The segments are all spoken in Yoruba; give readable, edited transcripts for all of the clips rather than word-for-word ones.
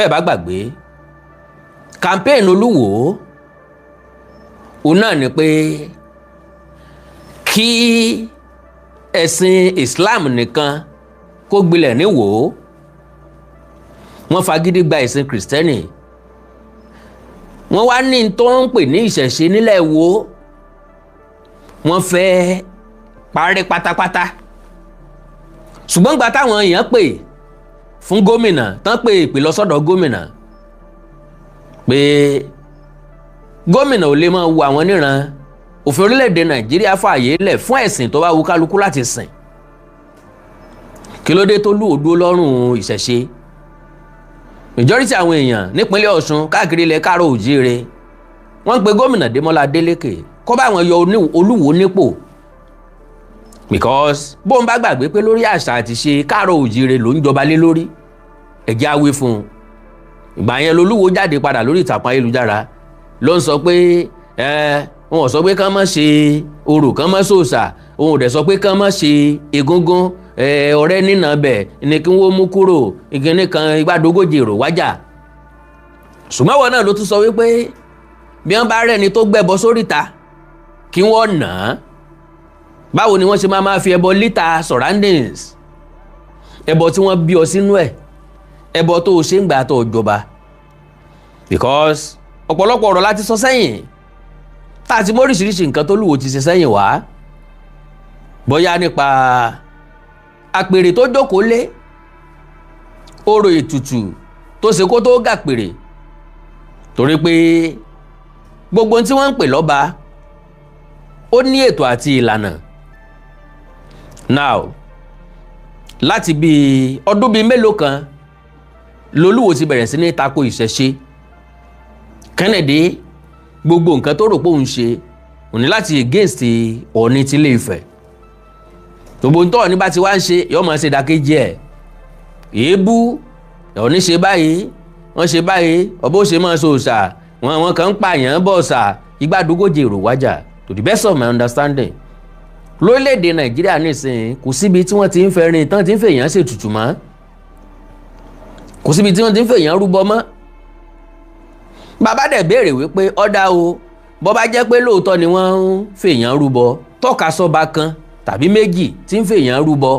Bẹ́ẹ̀ bá gbàgbé campaign Olúwo, òun náà ni pé kí ẹ̀sìn Islam nìkan kó gbilẹ̀ níwò. Wọ́n fagídí gba ẹ̀sìn Kìrìsìtẹ́nì, wọ́n wá ní tó ń pè ní ìṣẹ̀ṣe nílẹ̀ wo, wọ́n fẹ́ parí pátápátá. Ṣùgbọ́n gba táwọn èèyàn pè fún gómìnà tán, pè ìpè lọ sọ́dọ̀ gómìnà pé gómìnà ò lè máa wo àwọn níran. Òfin orílẹ̀-èdè Nàìjíríà fààyè lẹ̀ fún ẹ̀sìn tó bá wù kálukú láti sìn. Kí ló dé tó lù ó dúró lọ́rùn ìṣẹ̀ṣe? Majority àwọn èèyàn nípínlẹ̀ Ọ̀ṣun, káàkiri ilẹ̀ káàró òjíire, wọ́n ń pe gómìnà Démọ́lá Adélékè kó bá wọn yọ Olúwo nípò, because bóun bá gbàgbé pé lórí àṣà àti ṣe káàró òjíire ló ń jọba lé lórí, ẹ̀jẹ̀ á wí fún un. Ìgbà yẹn lolúwo jáde padà lórí ìtàkùn ayélujára, ló ń sọ pé ẹ wọn ò sọ pé kán má ṣe orò, kán má ṣòṣà, òun ò dẹ̀ sọ pé kán má ṣe egúngún. Ọ̀rẹ́ nínà bẹ̀ ni kí wọ́n mú kúrò ìkíní kan igbádogójì èrò wájà. Ṣùgbọ́n wọn náà ló tún sọ wípé bí wọ́n bá rẹ́ni tó gbẹ́bọ sóríta, kí wọ́n nà á. Báwo ni wọ́n ṣe máa fi ẹbọ litter surroundings, ẹbọ tí wọ́n bí ọ sínú ẹ̀, ẹbọ tó o ṣe ń gbà tó o jọba? Because ọ̀pọ̀lọpọ̀ ọ̀rọ̀ láti sọ sẹ́yìn, tá a ti mọ oríṣiríṣi nǹkan tó lúwo ti ṣe sẹ́yìn wá, bóyá nípa àpèrè tó jókòó lé, orò ètùtù tó ṣe kó tó gàpèrè, torí pé gbogbo ohun tí wọ́n ń pè lọ́ba, ó ní ètò àti ìlànà. Now, láti bí ọdún bíi mélòó kan lolúwo ti bẹ̀rẹ̀ sí ní tako ìṣẹ̀ṣe. Kennedy, gbogbo nǹkan tó rò pé òun ṣe òní láti against Ọọ̀ni tilé Ifẹ̀, gbogbo ntọ́ Ọọ̀ni bá ti wá ń ṣe, yóò máa ṣe ìdàkejì ẹ̀. Èébú Ọọ̀ni ṣe báyìí, wọ́n ṣe báyìí, ọbọ̀ ó ṣe máa ṣe òòṣà wọn, àwọn kan ń pààyàn bọ̀ ọ̀sà igbádogójì èrò wájà. To the best of my understanding, lórílẹ̀‐èdè Nàìjíríà nísìnyí, kò síbi tí wọ́n ti ń fẹ́rin tán ti ń fèèyàn ṣètùtù mọ́, kò síbi tí wọ́n ti ń fèèyàn rúbọ mọ́. Bàbá dẹ̀ béèrè wípé ọ̀dà o, bọ́ bá jẹ́ pé lóòótọ́ ni wọ́n ń fèèyàn rúbọ, tọ́ka sọ́ba kan tàbí méjì tí ń fèèyàn rúbọ,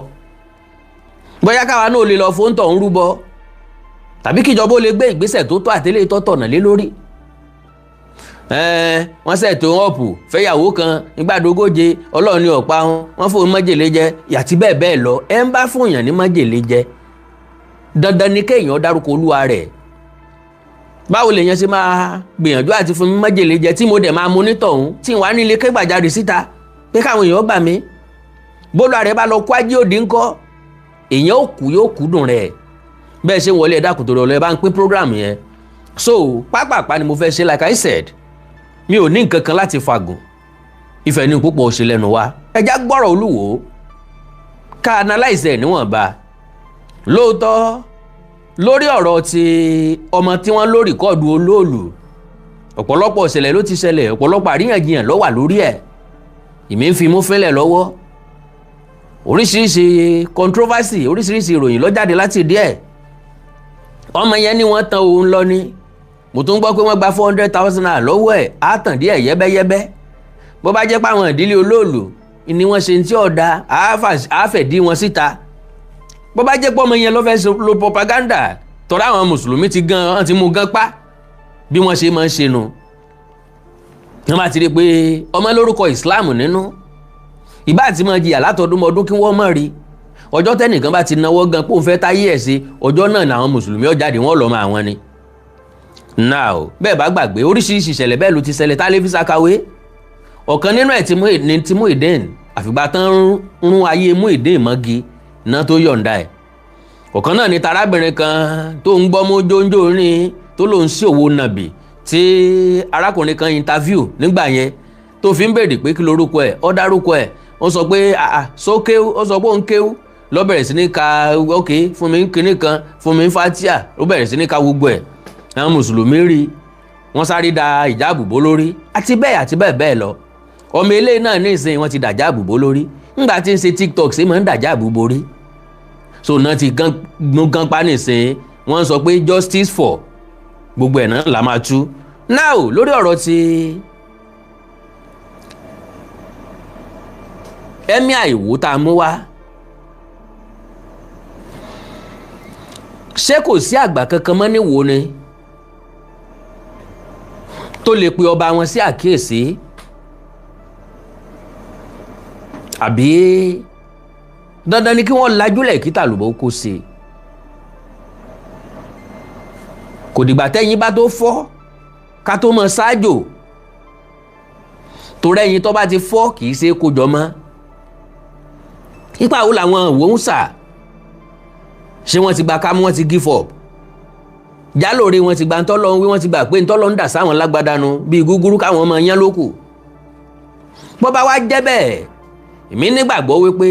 bóyá káwa náà lè lọ fóńtọ̀ ń rúbọ, tàbí kíjọba ó lè gbé ìgbésẹ̀ tó tọ́ àtẹlẹ́ tó tọ̀nà lé lórí. Wọ́n ṣètò ọ̀pù fẹ́yàwó kan nígbàdógóje, Ọlọ́run ní ọ̀pá wọn, wọ́n fóun májèlé jẹ àti bẹ́ẹ̀ bẹ́ẹ̀ lọ. Ẹ ń bá fún èèyàn ní májèlé jẹ, dandan ni kéèyàn dárúkọ olúwa rẹ̀. Báwo lèèyàn ṣe máa gbìyànjú àti fún mi májèlé jẹ, tí mo dẹ̀ máa mú nítọ̀hún, tí wàá nílé kégbàjarè síta pé káwọn èèyàn gbà mí? Bólú àrẹ bá lọ kó ajé òdì ńkọ́? Èèyàn ò kú, yóò kú dùn rẹ̀. Bẹ́ẹ̀ ṣe ń wọlé, ẹ̀dá kòtò rẹ̀, ẹ bá ń pín program yẹn. So pápápá ni mo fẹ́ ṣe. Like I said, mi ò ní nǹkan kan láti fagùn. Ìfẹ́ ní púpọ̀ ṣe lẹ́nu wa. Ẹja gbọ́rọ̀ Olúwo, ká analyse ẹ̀ níwọ̀nba. Lóòótọ́, lórí ọ̀rọ̀ ti ọmọ tí wọ́n lórí kọ́ọ̀dù olóòlù, ọ̀pọ̀lọpọ̀ ìṣẹ̀lẹ̀ ló ti ṣẹlẹ̀, ọ̀pọ̀lọpọ̀ àríyànjiyàn ló wà lórí ẹ̀. Ìmí ń fi mú fínlẹ̀ lọ́wọ́, oríṣiríṣi controversy, oríṣiríṣi ìròyìn ló jáde láti díẹ̀. Ọmọ yẹn ni wọ́n tan òun lọ ni. Mo tún gbọ́ pé wọ́n gba ₦400,000 lọ́wọ́ ẹ̀, á tàn díẹ̀ yẹ́bẹ́yẹ́bẹ́. Bó bá jẹ́ pé àwọn ìdílé olóòlù ni wọ́n ṣe tí ọ̀dà, àáfẹ̀dí wọn síta. Bó bá jẹ́ pé ọmọ yẹn ló fẹ́ lo propaganda, tọ́ra àwọn mùsùlùmí ti gan, wọ́n ti mú gan pa bí wọ́n ṣe máa ń ṣe nu. Wọ́n bá ti rí i pé ọmọ lórúkọ Islam nínú, ìbá àti máa jìyà látọdúnmọdún, kí wọ́n mọ̀ rí ọjọ́ tẹ́nìkan bá ti náwó gan pé òun fẹ́ táyé ẹ̀ sí, ọjọ́ náà làwọn mùsùlùmí ó jáde, wọ́n lọ́ mọ àwọn ni. Now, bẹ́ẹ̀ bá gbàgbé, oríṣiríṣi ìṣẹ̀lẹ̀ bẹ́ẹ̀ ló ti ṣẹlẹ̀ tá a lè fi ṣàkàwé. Ọ̀kan nínú ẹ̀ ní ti Muyideen, àfìgbà tán rún ayé Muyideen mọ́gi náà tó yọ̀ǹda ẹ̀. Ọ̀kan náà ni tarábìnrin kan tó ń gbọ́ mú jóńjó ní tó lòún sí òwò nàbì, tí arákùnrin kan interview nígbà yẹn, tó fi ń béèrè pé kí lorúkọ ẹ̀. Ó dárúkọ ẹ̀, ó sọ pé àà sókéwú, ó sọ pé òun kéwú, ló bẹ̀rẹ̀ sí ní ka, ok, fún mi kinní kan, fún mi fatia, ó bẹ̀rẹ̀ sí ní ka gbogbo ẹ̀. Àwọn mùsùlùmí rí, wọ́n sáré da ìjáàbù bó lórí, àti bẹ́ẹ̀ àti bẹ́ẹ̀ bẹ́ẹ̀ lọ. Ọmọ eléyìí náà ní ìsìn wọ́n ti dàjáàbù bó lórí. Ńgbà tí ń ṣe TikTok, ṣé máa ń dàjáàbù borí? So náà ti gán gán pa nísìn. Wọ́n sọ pé justice for gbogbo ẹ̀ náà la máa tú. Now, lórí ọ̀rọ̀ ti Emir Ìwó tá a mú wá, ṣé kò sí àgbà kankan mọ́ níwò ni tó lè pe ọba wọn sí àkíyèsí? Àbí dandan ni kí wọ́n lajúlẹ̀ kí tàlùbọ̀ kó ṣe? Kò dìgbà tẹ́yìn bá tó fọ́ ká tó mọ ṣáájò, torí ẹyin tó bá ti fọ́ kì í ṣe é kó jọ mọ́. Ipa wo làwọn ìwò ń sà? Ṣé wọ́n ti gba kámú, wọ́n ti give up? Jálòrè wọ́n ti gba ntọ́lọ́ ń wí, wọ́n ti gbà pé ntọ́lọ́ ń dà sáwọn lágbádànù bíi gúgúrú káwọn ọmọ yẹn lókù. Bó bá wá jẹ́ bẹ́ẹ̀, èmi nígbàgbọ́ wípé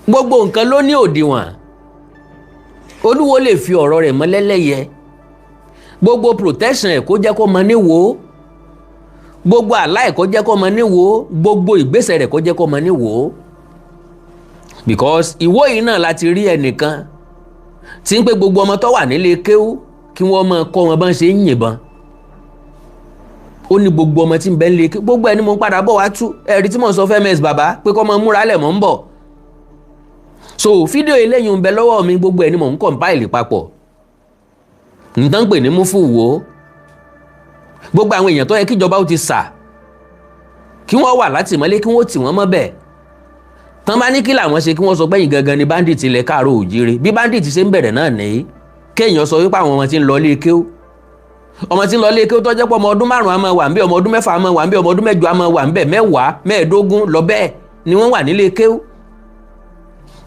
gbogbo nǹkan ló ní òdiwọ̀n. Olúwo lè fi ọ̀rọ̀ rẹ̀ mọ́lẹ́lẹ́yẹ, gbogbo protection ẹ̀ kó jẹ́ kó mọ níwò, gbogbo àlá ẹ̀ kó jẹ́ kó mọ níwò, gbogbo ìgbésẹ̀ rẹ̀ kó jẹ́ kó mọ níwò. Because ìwó yìí náà láti rí ẹnìkan tí ń pé gbogbo ọmọ tó wà nílé kéwú kí wọ́n máa kọ́ wọn bá ń ṣe ń yìnbọn. Ó ní gbogbo ọmọ tí ń bẹ nílé kéwú, gbogbo ẹni mo ń padà bọ̀ wá tú ẹ̀rí tí mò ń sọ fẹ́ mẹ́sì bàbá pé kọ́ máa múra lẹ̀ mọ́ ń bọ̀. So fídíò eléyìí ń bẹ lọ́wọ́ mi, gbogbo ẹni mò ń compile papọ̀. Nǹkan pè ní múfù wò, gbogbo àwọn èèyàn tó yẹ kíjọba ó ti sà kí wọ́n wà látìmọ́lé, kí wọ́n tì wọ́n mọ́ bẹ́ẹ̀. Tán bá ní kí làwọn ṣe, kí wọ́n sọ pé yìí gangan ni bandit ilẹ̀ káàárọ̀ òjíire. Bí bandit ṣe ń bẹ̀rẹ̀ náà nìyí, kéèyàn sọ wípé àwọn ọmọ tí ń lọ ilé kéwú, ọmọ tí ń lọ ilé kéwú tó jẹ́ pé ọmọ ọdún 5 á máa wà ń bẹ̀, ọmọ ọdún 6 á máa wà ń bẹ̀, ọmọ ọdún 8 á máa wà ń bẹ̀, 10, 15 lọ bẹ́ẹ̀ ni wọ́n wà nílé kéwú.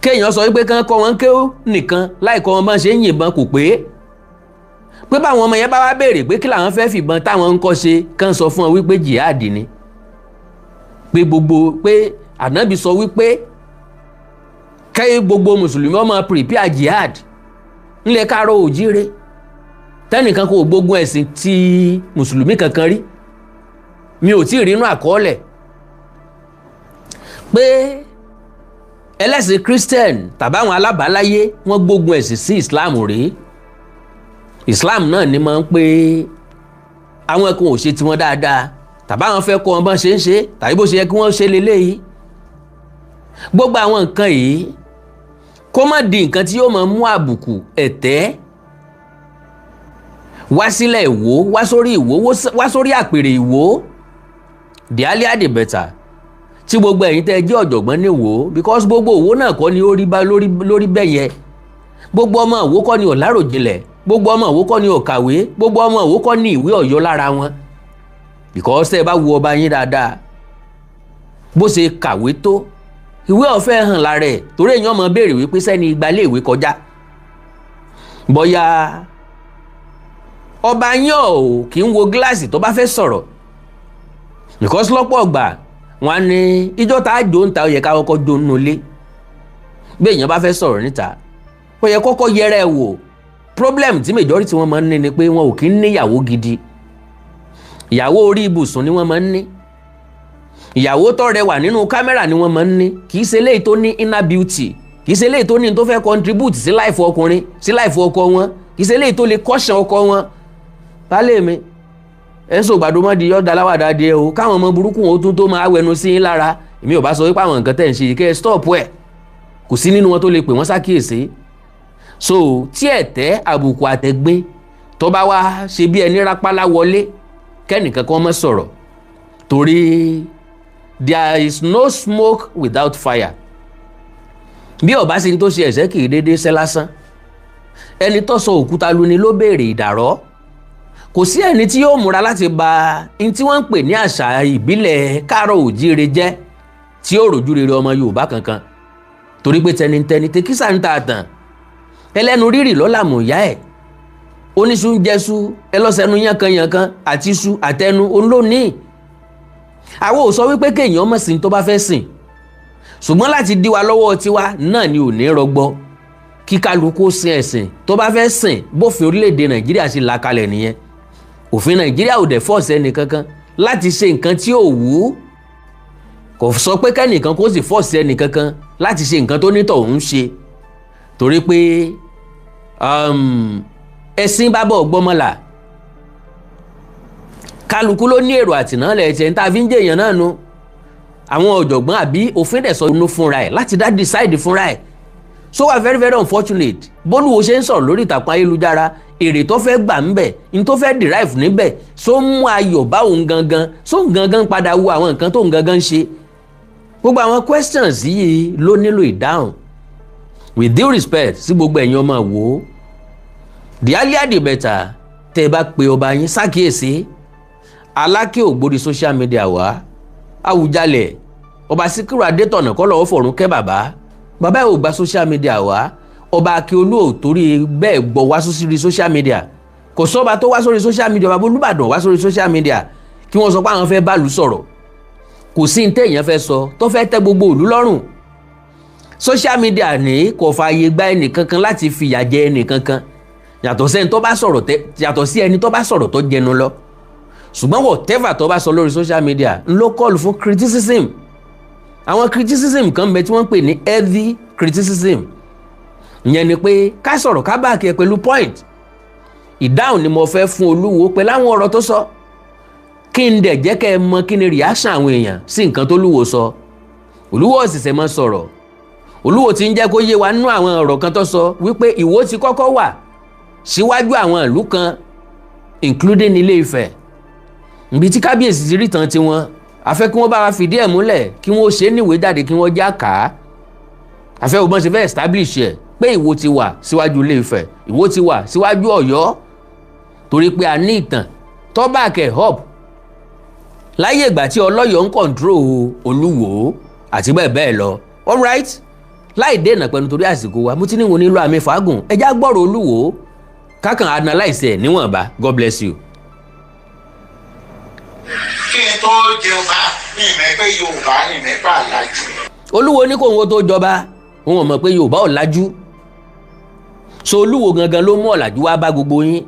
Kéèyàn sọ wípé kán kọ́ wọn kéwú nìkan láì kọ́ wọn bá ṣe ń yìnbọn kò pé. Pé báwọn ọmọ yẹn bá wá béèrè pé kí làwọn fẹ́ fìbọn táwọn ń kọ́ ṣe, kán sọ fún wọn wípé jihad ni, pé gbogbo pé ànábì sọ wípé kẹ́yìn gbogbo mùsùlùmí ọmọ prepare jihad ńlẹ̀ káàárọ̀ òjíire. Tẹ́nìkan kò gbógun ẹ̀sìn ti mùsùlùmí kankan rí, mi ò tí ì rí inú àkọọ́lẹ̀ pé ẹlẹ́sìn Christian tàbáwọn alábàáláyé wọ́n gbógun ẹ̀sìn sí Islam rí. Islam náà ni máa ń pé àwọn kan ò ṣe tiwọn dáadáa, tàbáwọn fẹ́ kọ́ wọn bọ́n ṣe ń ṣe tàbí bó ṣe yẹ kí wọ́n ṣe leléyìí. Gbogbo àwọn nǹkan yìí kó má di nǹkan tí yóò máa mú àbùkù ẹ̀tẹ́ wá sílẹ̀ Ìwó, wá sórí Ìwó, wá sórí àpèrè Ìwó. The earlier the better. Tí gbogbo ẹ̀yin tẹ́ jẹ́ ọ̀jọ̀gbọ́n ní Ìwó, because gbogbo Ìwó náà kọ́ ni ó rí bá lórí bẹ́ẹ̀ yẹn. Gbogbo ọmọ Ìwó kọ́ ni ò láròjinlẹ̀, gbogbo ọmọ Ìwó kọ́ ni ò kàwé, gbogbo ọmọ Ìwó kọ́ ni ìwé Ọ̀yọ́ lára wọn. Because tẹ́ ẹ bá wo ọba yín dáadáa bó ṣe kàwé tó, ìwé ọ̀fẹ́ hàn lára ẹ̀, torí èèyàn máa béèrè wípé sẹ́ni ìgbàlẹ̀ ìwé kọjá. Bóyá ọba yín ò kì í wo gíláàsì tó bá fẹ́ sọ̀rọ̀, because lọ́pọ̀ ọgbà wọn ní ìjọ tá a jò ń ta, ó yẹ ká kọ́kọ́ jó nínú ilé. Bí èèyàn bá fẹ́ sọ̀rọ̀ níta, ó yẹ kọ́kọ́ yẹra ẹ̀ wò. Problem tí majority wọn máa ń ní ni pé wọn ò kí ń níyàwó gidi. Ìyàwó orí ibùsùn ni wọ́n máa ń ní, ìyàwó tó rẹwà nínú kámẹ́rà ni wọ́n máa ń ní, kì í ṣe eléyìí tó ní inner beauty, kì í ṣe eléyìí tó ní tó fẹ́ contribute sí life ọkùnrin, sí life ọkọ wọn, kì í ṣe eléyìí tó lè caution ọkọ wọn. Baálé mi, ẹ ń sògbàdo mọ́ di yọ̀dà láwàdà díẹ̀ o, káwọn ọmọ burúkú wọn ó tún tó máa wẹnu sí yín lára. Èmi ò bá sọ wípé àwọn nǹkan tẹ̀ ń ṣe yìí kẹ́ ẹ stop ẹ̀. Kò sí nínú wọn tó lè pè wọ́n sákìyèsí. So tí ẹ̀tẹ́ àbùkù àtẹ̀gbin tó bá wá ṣe bí ẹni rápálá wọlé, kẹ́nìkan kan má sọ̀rọ̀, torí there is no smoke without fire. Bí ọba sí ní tó ṣe ẹ̀ṣẹ̀ kì í déédéé ṣẹ́ lásán. Ẹni tó sọ òkúta lu ni ló béèrè ìdàrọ́. Kò sí ẹni tí yóò múra láti ba n tí wọ́n ń pè ní àṣà ìbílẹ̀ káàrọ̀ òjíire jẹ́ tí yóò rojú rere ọmọ Yorùbá kankan, torí pé tẹnitẹni tẹkísà ń ta àtàn, ẹlẹ́nu rírì lọ́làmù ìyá ẹ̀, oníṣu ń jẹ́sú, ẹlọ́sẹ̀nu yánkanyànkan àti iṣu àtẹnu olónìí. Àwọn ò sọ wípé kéèyàn má sìn tó bá fẹ́ sìn, ṣùgbọ́n láti dí wa lọ́wọ́ tiwa náà ni ò ní rọgbọ kí kálukú sin ẹ̀sìn tó bá fẹ́ sìn. Bófin orílẹ̀-èdè Nàìjíríà ṣe là kalẹ̀ nìyẹn. Òfin Nàìjíríà ò dẹ̀ force ẹnì kankan láti ṣe nǹkan tí ò wù ú. Kò sọ pé kẹ́nìkan kó sì force ẹnì kankan láti ṣe nǹkan tó nítọ̀ ń ṣe, torí pé Ẹ̀sìn bábọ̀ gbọ́mọlà, kálukú ló ní èrò àtìnálẹ̀ ẹ̀tẹ̀ ní tá a fi ń jẹ́ èèyàn náà nu. Àwọn ọ̀jọ̀gbọ́n àbí òfin dẹ̀ sọ inú fúnra ẹ̀ láti dá decide fúnra ẹ̀. So wà very very unfortunate bólúwo ṣe ń sọ̀rọ̀ lórí ìtàkùn ayélujára. Èrè tó fẹ́ gbà ńbẹ̀ ní tó fẹ́ derive níbẹ̀, so ń mú ayọ̀ bá òun gangan, so ń gangan padà wo àwọn nǹkan tó ń gangan ṣe. Gbogbo àwọn questions yìí ló nílò ìdáhùn. With due respect sí gbogbo ẹ̀yin ọmọ wò ó, the earlier the better tẹ́ ẹ bá pe ọba yín ṣàkíyèsí. Aláké ògbódi social media wá, Àwùjalẹ̀, Ọba Síkírù Adétọ̀nà, kọ́ lọ́wọ́ fọ̀run kẹ́ bàbá. Bàbá ẹ̀ ò gba social media wá. Ọba Akíolú ò torí bẹ́ẹ̀ gbọ́ wá sórí social media. Kò sọ́ba tó wá sórí social media. Bàbá Olúbàdàn wá sórí social media kí wọ́n sọ pé àwọn fẹ́ báàlú sọ̀rọ̀. Kò sí ní téèyàn fẹ́ sọ tó fẹ́ tẹ́ gbogbo ìlú lọ́rùn. Social media ní kò fààyè gba ẹnìkankan láti fìyà jẹ ẹnìkankan yàtọ̀ sí ẹni tó bá sọ̀rọ̀ tẹ́, yàtọ̀ sí ẹni tó bá sọ̀rọ̀ tó jẹnu lọ. Ṣùgbọ́n whatever tó bá sọ lórí social media ń ló call fún criticism. Àwọn criticism kan bẹ tí wọ́n ń pè ní heavy criticism. Ìyẹn ni pé ká sọ̀rọ̀, ká back ẹ pẹ̀lú point. Ìdáhùn ni mo fẹ́ fún Olúwo pẹ̀lú àwọn ọ̀rọ̀ tó sọ, kí n dẹ̀ jẹ́ kẹ́ ẹ mọ kí ni reaction àwọn èèyàn sí nǹkan tó lúwo sọ. Olúwo ọ̀sẹ̀sẹ̀ mọ́ sọ̀rọ̀. Olúwo ti ń jẹ́ kó yé wa nínú àwọn ọ̀rọ̀ kan tó sọ wípé Ìwó ti kọ́kọ́ wà síwájú àwọn ìlú kan, including Ilé Ifẹ̀, ibi tí kábíyèsí ti rí tán tiwọn. Àfẹ́ kí wọ́n bá wa fìdí ẹ̀ múlẹ̀, kí wọ́n ṣe é níwèé jáde, kí wọ́n já kà á. Àfẹ́ ògbọ́n ṣe fẹ́ establish ẹ̀ pé Ìwó ti wà síwájú Ilé Ifẹ̀, Ìwó ti wà síwájú Ọ̀yọ́, torí pé a ní ìtàn tó back ẹ̀ up láyé ìgbà tí Ọlọ́yọ̀ ń control Olúwo àti bẹ́ẹ̀ bẹ́ẹ̀ lọ. Alright, láì dènà pẹ̀lú torí àsìkò wa, mo ti ní wọn nílò àmì fàágùn. Ẹ já gbọ́rọ̀ Olúwo, kákan analyse ẹ̀ níwọ̀nba. God bless you. Kí n tó jẹba ní ìmọ̀ pé Yorùbá ní ìmọ̀ pé àlájú. Olúwo ní kóun ó tó jọba, òun ò mọ̀ pé Yorùbá ò lajú. So Olúwo gangan ló mú ọ̀làjú wá bá gbogbo yín.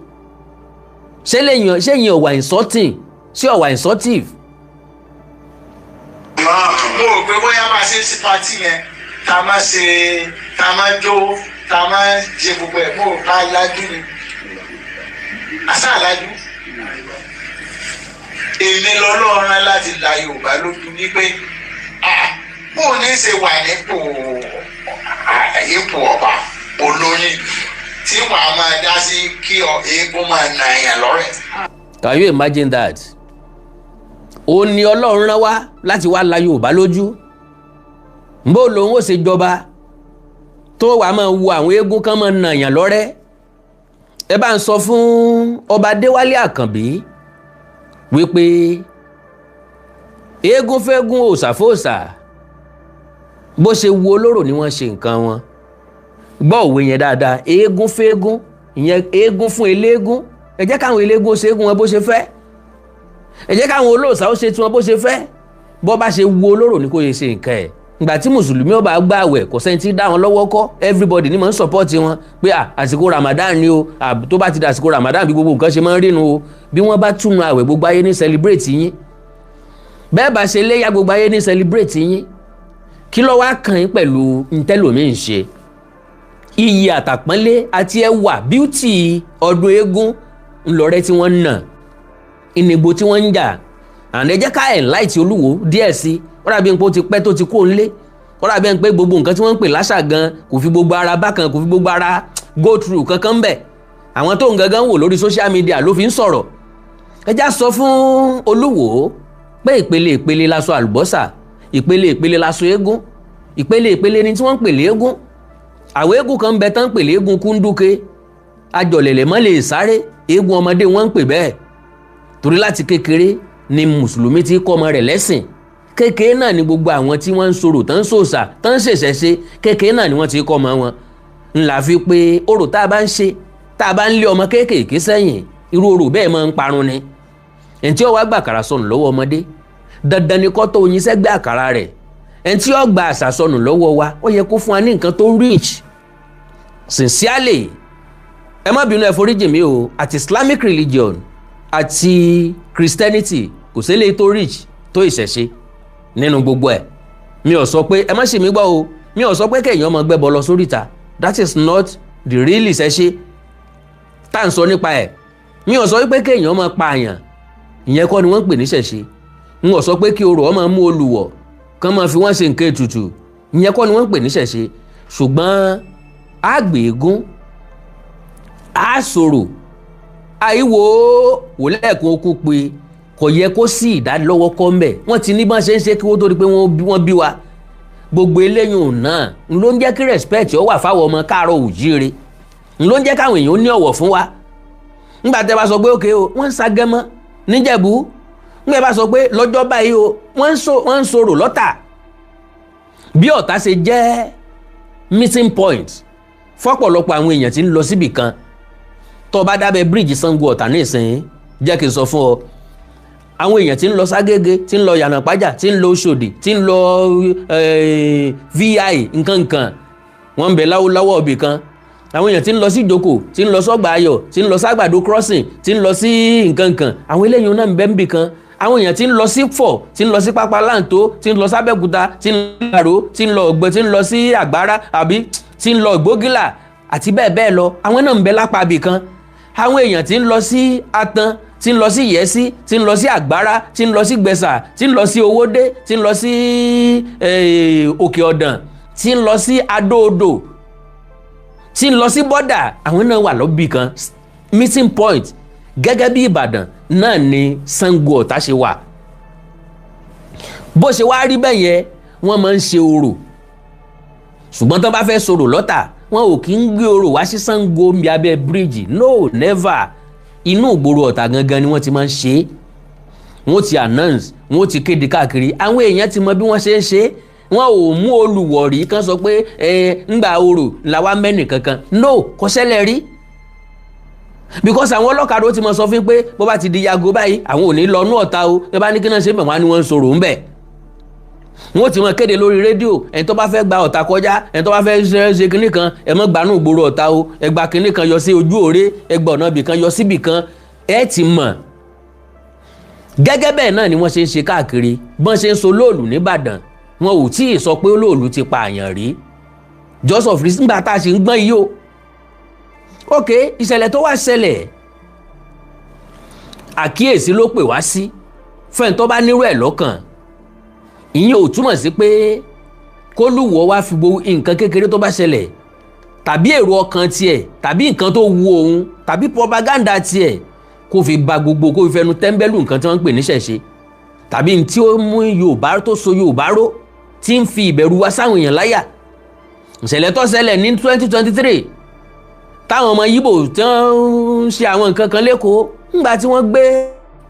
Ṣé lẹ́yìn, ṣé yín ọ̀wà insulting sí ọ̀wà insultive? Mo rò pé bóyá máa ṣe sí party yẹn, tá a máa ṣe, tá a máa jó, tá a máa ṣe gbogbo ẹ̀, mo rò pé alájú ni àṣà àlájú. Èmi lọ́lọ́run láti la Yorùbá lójú ní pé bó o ní ṣe wà nípò ipò ọba olóyin tí wàá máa dá sí kí eégún máa nà èèyàn lọ́rẹ̀. Can you imagine that? Ó ní Ọlọ́run rán wá láti wá la Yorùbá lójú. Bó lòun ó ṣe jọba tó wàá máa wo àwọn eégún kan máa nà yàn lọ́rẹ́? Ẹ bá ń sọ fún Ọba Adéwálé Àkànbí wípé eégún fẹ́gún, òòṣà fòòṣà, bó ṣe wo olóró ni wọ́n ṣe nǹkan wọn. Gbọ́ òwe yẹn dáadáa: eégún fẹ́gún, ìyẹn eégún fún eléégún. Ẹ jẹ́ káwọn eléégún ó ṣe eégún wọn bó ṣe fẹ́. Ẹ jẹ́ káwọn olóòṣà ó ṣe tiwọn bó ṣe fẹ́. Bó bá ṣe wo olóró ni kò ṣe ṣe nǹkan ẹ̀. Ìgbà tí mùsùlùmí ó bá gbààwẹ̀, kò sẹ́ni tí dá wọn lọ́wọ́ kọ́. Everybody ni mò ń support wọn pé àsìkò Ramadan ni o. Tó bá ti di àsìkò Ramadan, bí gbogbo nǹkan ṣe máa ń rínu o. Bí wọ́n bá túnu àwẹ̀, gbogbo ayé ní celebrate yín. Bẹ́ẹ̀ bá ṣe léyà, gbogbo ayé ní celebrate yín. Kí ló wá kàn yín pẹ̀lú ntẹ́lòmíì ń ṣe? Iyì àtàpọ́nlé àti ẹwà, beauty ọdún eégún ńlọrẹ́ tí wọ́n ń nà ìnìgbò tí wọ́n ń jà. And ẹ jẹ́ ká enlight Olúwo díẹ̀ sí. Ó dàbí pé ó ti pẹ́ tó ti kó nlé. Ó dàbí pé gbogbo nǹkan tí wọ́n ń pè láṣà gan kò fi gbogbo ara bákan, kò fi gbogbo ara go through kankan bẹ̀. Àwọn tó ń gangan wò lórí social media ló fi ń sọ̀rọ̀. Ẹ já sọ fún Olúwo pé ìpele ìpele laṣọ àlùbọ́sà, ìpele ìpele laṣọ eégún, ìpele ìpele ni tí wọ́n ń pè léégún. Àwọn eégún kan ń bẹ tán ń pè léégún kúndúke, ajọ̀lẹ̀lẹ̀ mọ́ lè sáré, eégún ọmọdé wọ́n ń pè bẹ́ẹ̀, torí láti kékeré ni mùsùlùmí ti kọ́ ọmọ rẹ̀ lẹ́sìn. Kékeré náà ni gbogbo àwọn tí wọ́n ń sọ̀rọ̀, tán ń sòsà, tán ń ṣẹ̀ṣẹ̀ ṣe, kékeré náà ni wọ́n ti kọ́ ọmọ wọn. Ńlá fi pé orò tá a bá ń ṣe, tá a bá ń lé ọmọ kéékèèké sẹ́yìn, irú orò bẹ́ẹ̀ máa ń parun ni. Ẹni tí ó wá gbà àkàrà sọnù lọ́wọ́ ọmọdé, dandan ni kó tó oyin sẹ́gbẹ́ àkàrà rẹ̀. Ẹni tí ó gba àṣà sọnù lọ́wọ́ wa, ó yẹ kó fún wa ní nǹkan tó rich. Sincerely, ẹ má bínú, ẹ foríjì mí o, àti Islamic religion àti Christianity, kò sílẹ̀ tó rich tó ìṣẹ̀ṣe nínú gbogbo ẹ̀. Mi ò sọ pé, ẹ má ṣì mí gbọ́ o, mi ò sọ pé kéèyàn máa gbẹ́bọ lọ sóríta. That is not The real ìṣẹ̀ṣe tá à ń sọ nípa ẹ̀, mi ò sọ wípé kéèyàn máa pààyàn. Ìyẹn kọ́ ni wọ́n ń pè ní ìṣẹ̀ṣe. N ò sọ pé kí orò ọmọ mú olùwọ̀ kán máa fi wọ́n ṣe nǹkan ètùtù. Ìyẹn kọ́ ni wọ́n ń pè ní ìṣẹ̀ṣe. Ṣùgbọ́n á gbé eégún, á sọ̀rọ̀ àìwò wò lẹ́ẹ̀kan okú pé kò yẹ kó sí ìdánilọ́wọ́ kọ́ mbẹ̀. Wọ́n ti ní bọ́n ṣe ń ṣe kí wọ́n tó di pé wọ́n bí wa. Gbogbo eléyìí náà ń ló ń jẹ́ kí respect ó wà fáwọn ọmọ káàárọ̀ òjíire, ń ló ń jẹ́ káwọn èèyàn ní ọ̀wọ̀ fún wa. Ńgbà tẹ́ bá sọ pé òkè o, wọ́n ń sagẹ́mọ́ níjẹ̀bú. Ńgbà bá sọ pé lọ́jọ́ báyìí o, wọ́n ń sọ̀rọ̀ lọ́tà. Bí Ọ̀tá ṣe jẹ́ meeting point fọ́pọ̀lọpọ̀ àwọn èèyàn tí ń lọ síbì kan, tó bá dábẹ́ bíríìjì Ṣàngó Ọ̀tà nísìnyí, jẹ́ kí n sọ fún ọ, àwọn èèyàn tí ń lọ ságége, tí ń lọ Yànàpájà, tí ń lọ Òṣòdì, tí ń lọ VI nkankan, wọ́n ń bẹ láwọ́ ibì kan. Àwọn èèyàn tí ń lọ sí Ìjókòó, tí ń lọ sọ́gbà Ayọ̀, tí ń lọ ságbàdo crossing, tí ń lọ sí nkankan, àwọn eléyìí náà ń bẹ níbì kan. Àwọn èèyàn tí ń lọ sí Fọ̀, tí ń lọ sí Pápá Láǹtó, tí ń lọ sábẹ́òkúta, tí ń lọ Àró, tí ń lọ Ọ̀gbẹ́, tí ń lọ sí Àgbárá, àbí tí ń lọ Ìgbógìlà àti bẹ́ẹ̀ bẹ́ẹ̀ lọ, àwọn náà ń bẹ lápá ibì kan. Àwọn èèyàn tí ń lọ sí Atan, tí ń lọ sí Ìyẹ́sí, tí ń lọ sí Àgbárá, tí ń lọ sí Gbẹ̀sà, tí ń lọ sí Owódé, tí ń lọ sí Òkè Ọ̀dàn, tí ń lọ sí Adó-Odò, tí ń lọ sí bọ́dà, àwọn náà wà lọ́bì kan. Meeting point gẹ́gẹ́ bí Ìbàdàn náà ni Ṣàngó Ọ̀tà ṣe wà. Bó ṣe wá rí bẹ́ẹ̀ yẹn, wọ́n máa ń ṣe orò, ṣùgbọ́n tó bá fẹ́ sọ̀rọ̀ lọ́tà, wọn ò kí ń gbé orò wá sí Ṣàngó mi abẹ́ bíríìjì. No, never. Inú ìgboro Ọ̀tà gangan ni wọ́n ti máa ń ṣe é. Wọ́n ti announce, wọ́n ti kéde káàkiri, àwọn èèyàn ti mọ bí wọ́n ṣe ń ṣe é. Wọn ò mú olùwọ̀rí kan sọ pé ẹ ńgbà orò làwa mẹ́nì kankan. No, kò ṣẹlẹ̀ rí, because àwọn ọlọ́kadà ó ti mọ sọ fún pé bó bá ti di yago báyìí, àwọn ò ní lọ nú Ọ̀tà o. Ẹ bá ní kí náà ṣe bẹ̀, wọ́n á ní wọ́n ń sọ̀rọ̀ ńbẹ̀. Wọ́n ti mọ kéde lórí rédíò, ẹni tó bá fẹ́ gba Ọ̀tà kọjá, ẹni tó bá fẹ́ ṣe kinní kan, ẹ mọ́ gbanú ìgboro Ọ̀tà o, ẹ gba kinní kan yọ sí ojú òré, ẹ gba ọ̀nà ibì kan yọ síbì kan, ẹ ti mọ̀. Gẹ́gẹ́ bẹ́ẹ̀ náà ni wọ́n ṣe ń ṣe káàkiri. Bọ́n ṣe ń so lóòlù nìbàdàn, wọn ò tí ì sọ pé olóòlù ti pa àyàn rí. Just of reason, nígbà tá a ṣe ń gbọ́n yìí o. Ok, ìṣẹ̀lẹ̀ tó wá ṣẹlẹ̀, àkíyèsí ló pè wá sí fẹ́ni tó bá nírú ẹ̀ lọ́kàn. Ìyẹn ò túmọ̀ sí pé kólúwọ̀ wá fi gbogbo nǹkan kékeré tó bá ṣẹlẹ̀, tàbí èrò ọkàn tiẹ̀, tàbí nǹkan tó wu òun, tàbí propaganda tiẹ̀, kó fi ba gbogbo, kó fi fẹnu tẹ́ńbẹ́lú nǹkan tí wọ́n ń pè ní ṣẹ̀ṣe, tàbí tí ó mú Yorùbá, tó so Yorùbá ró, tí ń fi ìbẹ̀rù wá sáwọn èèyàn láyà. Ìṣẹ̀lẹ̀ tó ṣẹlẹ̀ ní 2023, táwọn ọmọ Yíbò tí wọ́n ń ṣe àwọn nǹkan kan lẹ́kọ̀ọ́, ńgbà tí wọ́n gbé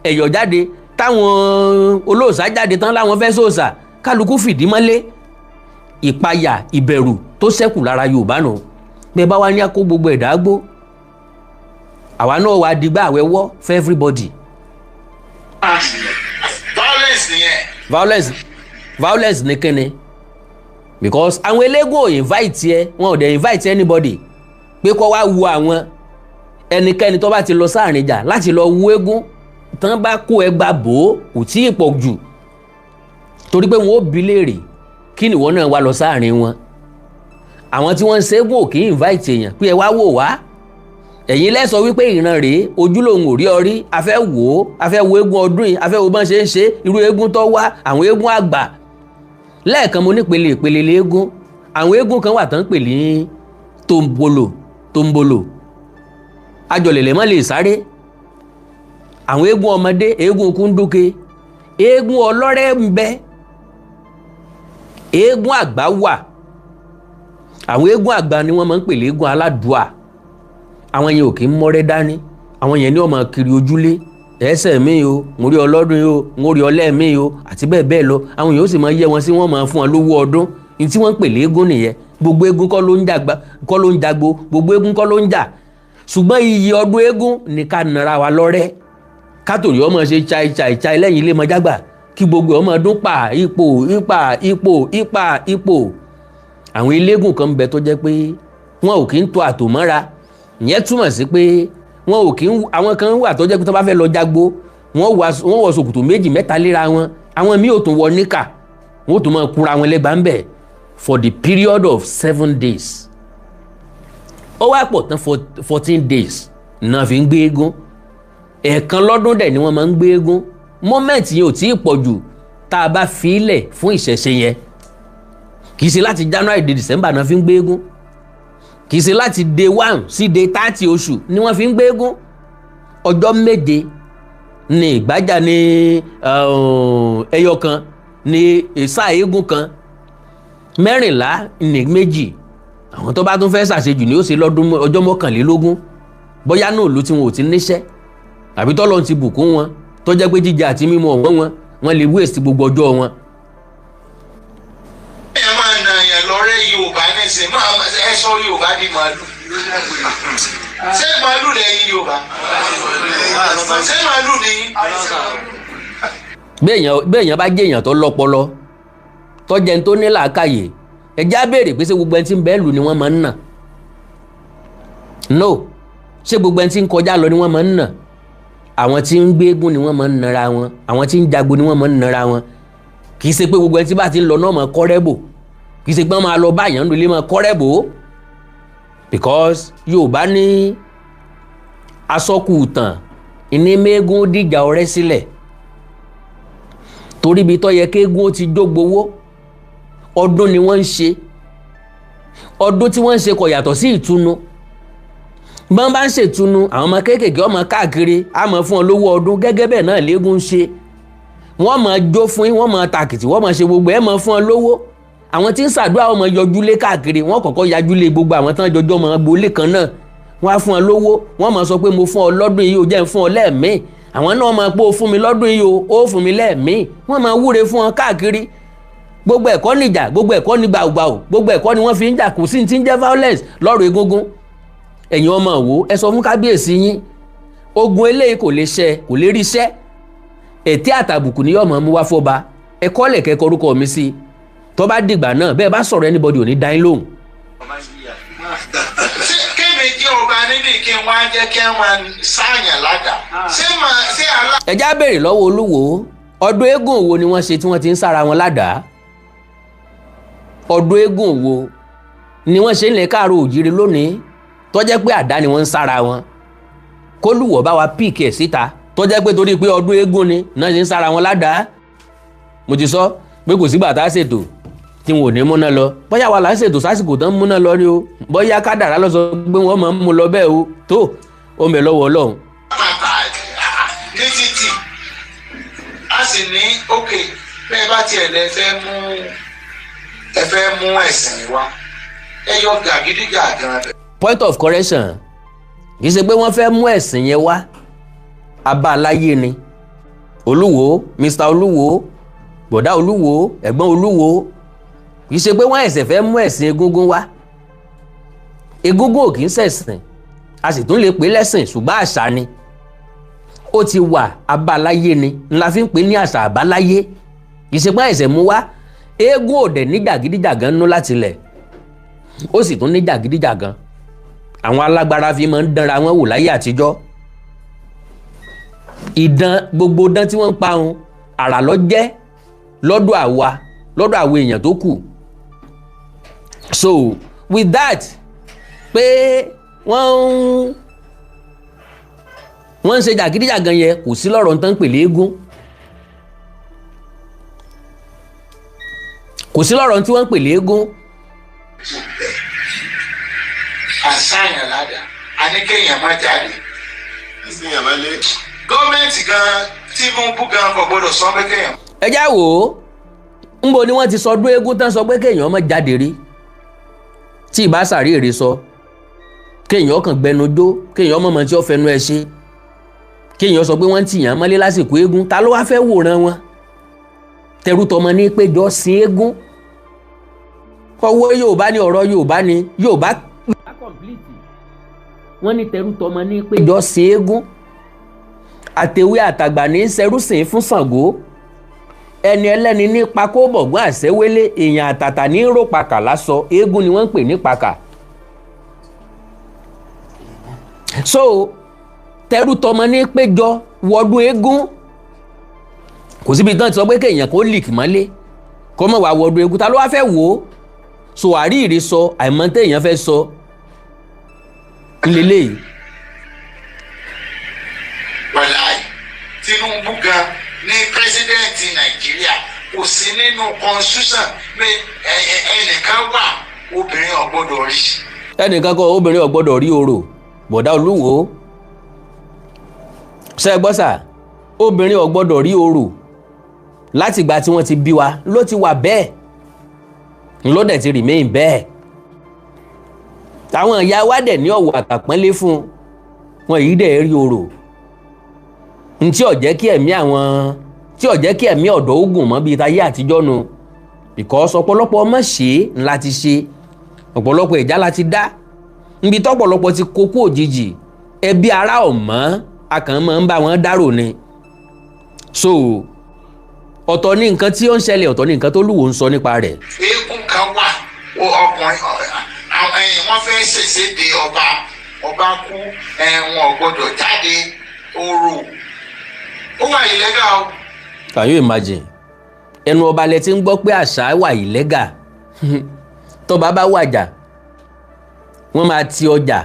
ẹ̀yọ̀ jáde, táwọn olóòṣà jáde tán láwọn fẹ́ sòòṣà, kálukú fìdí mọ́lé. Ìpayà, ìbẹ̀rù tó ṣẹ́kù lára Yorùbá nù. Bẹ́ẹ̀ bá wá ní àkó gbogbo ẹ̀dá gbó, àwa náà wà dìgbà àwẹ̀wọ́ for everybody. Violence nìyẹn. Violence, violence ní kíni? Because àwọn eléégún ò invite ẹ, wọn ò dẹ̀ invite anybody pé kó wá wo àwọn. Ẹnikẹ́ni tó bá ti lọ sáàrin ìjà láti lọ wo eégún, tán bá kó ẹgba bò ó, kò tí ì pọ̀ jù, torí pé wọn ó bi léèrè, kí ni ìwọ náà wá lọ sáàrin wọn? Àwọn tí wọ́n ń ṣeégún ò kì í invite èèyàn pé ẹ wá wò wá. Ẹ̀yin lẹ́sọ wípé ìran rèé, ojú lòun ò rí ọ rí, a fẹ́ wò ó, a fẹ́ wo eégún ọdún yìí, a fẹ́ wo bọ́n ṣe ń ṣe, irú eégún tó wá, àwọn eégún àgbà. Lẹ́ẹ̀kan, mo nípele ìpele léégún. Àwọn eégún kan wà tán ń pè ní tombolo. Tombolo ajọlẹ̀lẹ̀ mọ́ lè sáré. Àwọn eégún ọmọdé, eégún kúndúke, eégún ọlọ́rẹ́ ń bẹ, eégún àgbà wà. Àwọn eégún àgbà ni wọ́n máa ń pè léégún aládùá. Àwọn yẹn ò kí ń mọ́rẹ́ dání. Àwọn yẹn ní ó máa kiri ojúlé, ẹsẹ̀ mi o, mo rí ọlọ́dún yìí o, mo rí ọlẹ́ mi o, àti bẹ́ẹ̀ bẹ́ẹ̀ lọ. Àwọn yẹn ó sì máa yẹ wọn sí, wọ́n máa fún wọn lówó ọdún. Ní tí wọ́n ń pè léégún nìyẹn. Gbogbo eégún kọ́ ló ń jàgbá, kọ́ ló ń jagbo, gbogbo eégún kọ́ ló ń jà, ṣùgbọ́n iye ọdún eégún ní ká nara wa lọ́rẹ́, kátòrí ọmọ ṣe chai chai chai lẹ́yìn ilé mọ́jágbà, kí gbogbo ọmọ ọdún pa ipò ipa ipò ipa ipò. Àwọn eléégún kan ń bẹ tó jẹ́ pé wọn ò kí ń to àtò mọ́ra. Ìyẹn túmọ̀ sí pé wọn ò kí ń, àwọn kan wà tó jẹ́ pé tó bá fẹ́ lọ jágbó, wọ́n wọ ṣòkòtò méjì mẹ́ta léra wọn. Àwọn míì ò tún wọ níkà, wọ́n ò tún máa kúra wọn lẹ́gbàá ń bẹ̀ for the period of 7 days. Ó wá pọ̀ tán, 14 days náà fi ń gbé eégún. Ẹ̀ẹ̀kan lọ́dún dẹ̀ ni wọ́n máa ń gbé eégún. Moment yẹn ò tí ì pọ̀ jù tá a bá fi í lẹ̀ fún ìṣẹ̀ṣe yẹn. Kì í ṣe láti January dé December náà fi ń gbé eégún, kì í ṣe láti day 1 sí day 30 oṣù ni wọ́n fi ń gbé eégún. Ọjọ́ 7 ní ìgbájà ní ẹyọ kan ní ìsá eégún kan, 14 ní méjì. Àwọn tó bá tún fẹ́ ṣàṣejù ni ó ṣe lọ́dún ọjọ́ 21, bóyá náà ló tí wọn ò ti níṣẹ́ àbí tọ́lọ́run ti bùkún wọn, tó jẹ́ pé jíjẹ àti mímu ọ̀wọ́n wọn, wọ́n lè waste gbogbo ọjọ́ wọn. Ẹ máa nà yẹn lọ́rẹ́ Yorùbá nísìnyí, máa ẹ sọ Yorùbá di màálù. Ṣé màálù lẹ́yìn Yorùbá? Ṣé màálù ni? Béèyàn bá jẹ́ èèyàn tó lọ́pọlọ, tó jẹ́ tó ní làákàyè, ẹjẹ́ á béèrè pé ṣé gbogbo ẹni tí ń bẹ́ẹ̀ lù ni wọ́n máa ń nà? No. Ṣé gbogbo ẹni tí ń kọjá lọ ni wọ́n máa ń nà? Àwọn tí ń gbéégún ni wọ́n máa ń nara wọn, àwọn tí ń jagun ni wọ́n máa ń nara wọn. Kì í ṣe pé gbogbo ẹni tí bá ti ń lọ náà máa kọ́rẹ́ bò. Kì í ṣe pé wọ́n máa lọ báyàn lólè máa kọ́rẹ́ bò ó, because Yorùbá ní asọ́kù tàn ìní mẹ́gún dìjà ọ̀rẹ́ sílẹ̀, torí ibi tó yẹ kéégún ó ti jógbówó, ọdún ni wọ́n ń ṣe. Ọdún tí wọ́n ń ṣe kò yàtọ̀ sí ìtùnú. Bọ́n bá ń ṣètùnú, àwọn ọmọ kéékèèké, ọmọ káàkiri á mọ̀ fún ọ lówó ọdún. Gẹ́gẹ́ bẹ́ẹ̀ náà léégún ń ṣe. Wọ́n máa jó fún yín, wọ́n máa tàkìtì, wọ́n máa ṣe gbogbo ẹ̀, máa fún ọ lówó. Àwọn tí ń ṣàdúrà, wọ́n máa yọjúlé káàkiri. Wọ́n kọ́kọ́ yajúlé gbogbo àwọn tán jọjọ́ máa gbolé kan náà, wọ́n á fún ọ lówó. Wọ́n máa sọ pé mo fún ọ lọ́dún yìí, ó jẹ́ ń fún ọ lẹ́ẹ̀míì. Àwọn náà máa pé o fún mi lọ́dún yìí o, ó fún mi lẹ́ẹ̀míì. Wọ́n máa wúre fún ọ káàkiri. Gbogbo ẹ̀kọ́ níjà, gbogbo ẹ̀kọ́ ní gbàùgbàù, gbogbo ẹ̀kọ́ ni wọ́n fi ń jà. Kò sí ní ti ń jẹ́ violence lọ́rọ̀ egúngún. Ẹ̀yin ọmọ wo, ẹ sọ fún kábíyèsí yín, ogun eléyìí kò lè ṣẹ, kò lè rí iṣẹ́. Ètí àtàbùkù ni yóò máa mú wá fọba. Ẹ kọ́lẹ̀ kẹ́kọ̀ọ́ orúkọ mi sí. Tó bá dìgbà náà, bẹ́ẹ̀ bá sọ̀rọ̀, anybody ò ní dá yín lóhùn. Ṣé kémi jẹ́ ọba níbi kí n wá jẹ́ kí wọ́n máa sáàyàn ládàá? Ṣé màá ṣé alá. Ẹ já béèrè lọ́wọ́ olúwo, ọdún eégún wo ni wọ́n ṣe tí wọ́n ti ń sára wọn ládàá? Ọdún eégún wo ni wọ́n ṣe ń lè káàró òjìrì lónìí tó jẹ́ pé àdá ni wọ́n ń sára wọn? Kólúwọ̀ bá wa pick ẹ̀ síta, tó jẹ́ pé torí pé ọdún eégún ni náà ṣe ń sára wọn ládàá. Mo ti sọ pé kò sígbà tá a ṣètò tí wọn ò ní múná lọ. Bóyá wà là ń ṣètò sásìkò tán múná lọ ni o, bóyá kádàrá lọ sọ pé wọ́n máa ń mú lọ bẹ́ẹ̀ o, tó ó ń bẹ lọ́wọ́ Ọlọ́run. Bàbá ní títì, a sì ní òkè bẹ́ẹ̀ bá tiẹ̀ lẹ fẹ́ mú, ẹ fẹ́ mú ẹ̀sìn wá, ẹ yọ gàgídígàgan bẹ̀. Point of correction: kì í ṣe pé wọ́n fẹ́ mú ẹ̀sìn yẹn wá, abáaláyé ni. Olúwo, Mr Olúwo, bọ̀dá Olúwo, ẹ̀gbọ́n Olúwo, kì í ṣe pé wọ́n ẹ̀sẹ̀ fẹ́ mú ẹ̀sìn egúngún wá. Egúngún ò kì í ṣẹ̀sìn, a sì tún lè pè lẹ́sìn, ṣùgbọ́n àṣà ni. Ó ti wà, abáaláyé ni ńlá fi ń pè ní àṣà àbáláyé. Kì í ṣe pé ẹ̀sẹ̀ mú wá. Eégún ò dẹ̀ ní jàgídíjàgan nú láti lẹ̀, ó sì tún ní jàgídíjàgan àwọn alágbára fi máa ń dánra wọn wò láyé àtijọ́. Ìdán gbogbo dán tí wọ́n ń pa wọn, àrà ló jẹ́ lọ́dọ̀ àwa, lọ́dọ̀ àwọn èèyàn tó kù. So with that, pé wọ́n ń ṣe jàgídíjàgan yẹn, kò sí lọ́rọ̀ tán pèlè eégún, kò sí lọ́rọ̀ tí wọ́n ń pèlè eégún. Àṣàyàn ládàá, a ní kéèyàn má jáde. Gọ́ọ̀mẹ̀ntì gan, Tinubu gan kò gbọdọ̀ sọ pé kéèyàn. Ẹ já wò ó, ńbo ni wọ́n ti sọdún eégún tán sọ pé kéèyàn má jáde rí? Tí ìbá sàrí èrè sọ kéèyàn kàn gbẹnu jó, kéèyàn mọ̀mọ́ tí ó fẹnu ẹ ṣe, kéèyàn sọ pé wọ́n ń tìyàn mọ́lé lásìkò eégún, ta ló wá fẹ́ wòran wọn? Tẹrútọmọ ní péjọ sin eégún. Ọwọ́ Yorùbá ni, ọ̀rọ̀ Yorùbá ni Yorùbá wọ́n ní tẹrútọmọ ní péjọ sin eégún, àtẹ̀wé àtàgbà ní sẹrúsìn fún Ṣàngó, ẹni ẹlẹ́ni ní pakó bọ̀gbọ́n àṣẹwélé, èèyàn àtàtà ní ròpakà lásọ. Eégún ni wọ́n ń pè ní pakà. So tẹrútọmọ ní péjọ wọdún eégún. Kò síbi tán ti sọ pé kéèyàn kó líìkì mọ́lé kó mọ̀ wá wọdún eégún. Ta ló wá fẹ́ wò ó? So àríìrí sọ àìmọ́ téèyàn fẹ́ sọ. Ńlẹ́lẹ́yìí. Wàláì, Tinubu gan ní president Nàìjíríà, kò sí nínú constitution pé ẹnìkan wà, obìnrin ò gbọ́dọ̀ rí. Ẹnìkan kọ obìnrin ò gbọ́dọ̀ rí orò. Bọ̀dá Olúwo, ṣe é gbọ́ sà? Obìnrin ò gbọ́dọ̀ rí orò. Látìgbà tí wọ́n ti bí wa ló ti wà bẹ́ẹ̀, ló dẹ̀ ti remain bẹ́ẹ̀. Táwọn ìyá wa dẹ̀ ní ọ̀wọ̀ àtàpọ́nlé fún wọn yìí dẹ̀ rí orò ntí ó jẹ́ kí ẹ̀mí àwọn tí ó jẹ́ kí ẹ̀mí ọ̀dọ́ ogun mọ́ bíi tayé àtijọ́ nu, because ọ̀pọ̀lọpọ̀ ọmọ ṣe é ńlá ti ṣe, ọ̀pọ̀lọpọ̀ ìjà la ti dá níbi tọ́pọ̀lọpọ̀ ti kókó òjijì. Ẹbí ara ọ̀mọ́ akàn máa ń bá wọn dárò ni. So ọ̀tọ̀ ní nǹkan tí ó ń ṣẹlẹ̀, ọ̀tọ̀ ní nǹkan tó lúwo ń sọ nípa rẹ̀. Eégún kan wà, ó ọkùnrin àwọn ẹ̀yìn wọ́n fẹ́ ṣèṣe ọba, ọba kú, wọn ò gbọ́dọ̀ jáde. Orò ó wà illegal o. Can you imagine? Ẹnu ọba lẹ ti ń gbọ́ pé àṣà wà illegal. Tọba bá wàjà, wọ́n máa ti ọjà,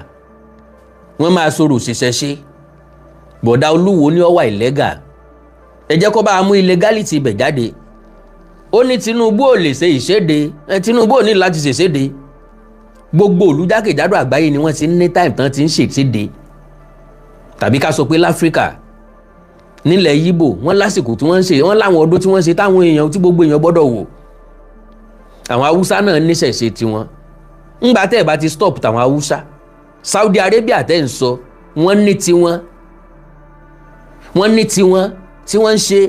wọ́n máa sọ̀rọ̀ ṣiṣẹ́ ṣe. Bọ̀dá Olúwo ní ó wà illegal. Ẹ jẹ́ kó bá a mú illegality ibẹ̀ jáde. Ó ní Tinubu ò lè ṣe ìṣèdè ẹ. Tinubu ò ní láti ṣèṣèdè. Gbogbo olùjákèjádò àgbáyé ni wọ́n ti ń ní time tán ti ń ṣèṣèdè, tàbí ká sọ pé láfíríkà, nílẹ̀ Yíbò, wọ́n lásìkò tí wọ́n ń ṣe, wọ́n láwọn ọdún tí wọ́n ṣe táwọn èèyàn tí gbogbo èèyàn gbọ́dọ̀ wò. Àwọn Haúsá náà níṣẹ̀ṣe tiwọn. Ńgbà tẹ́ ẹ̀ bá ti stop tàwọn Haúsá, Saudi Arabia tẹ́ ń sọ, wọ́n ní tiwọn, wọ́n ní tiwọn tí wọ́n ń ṣe.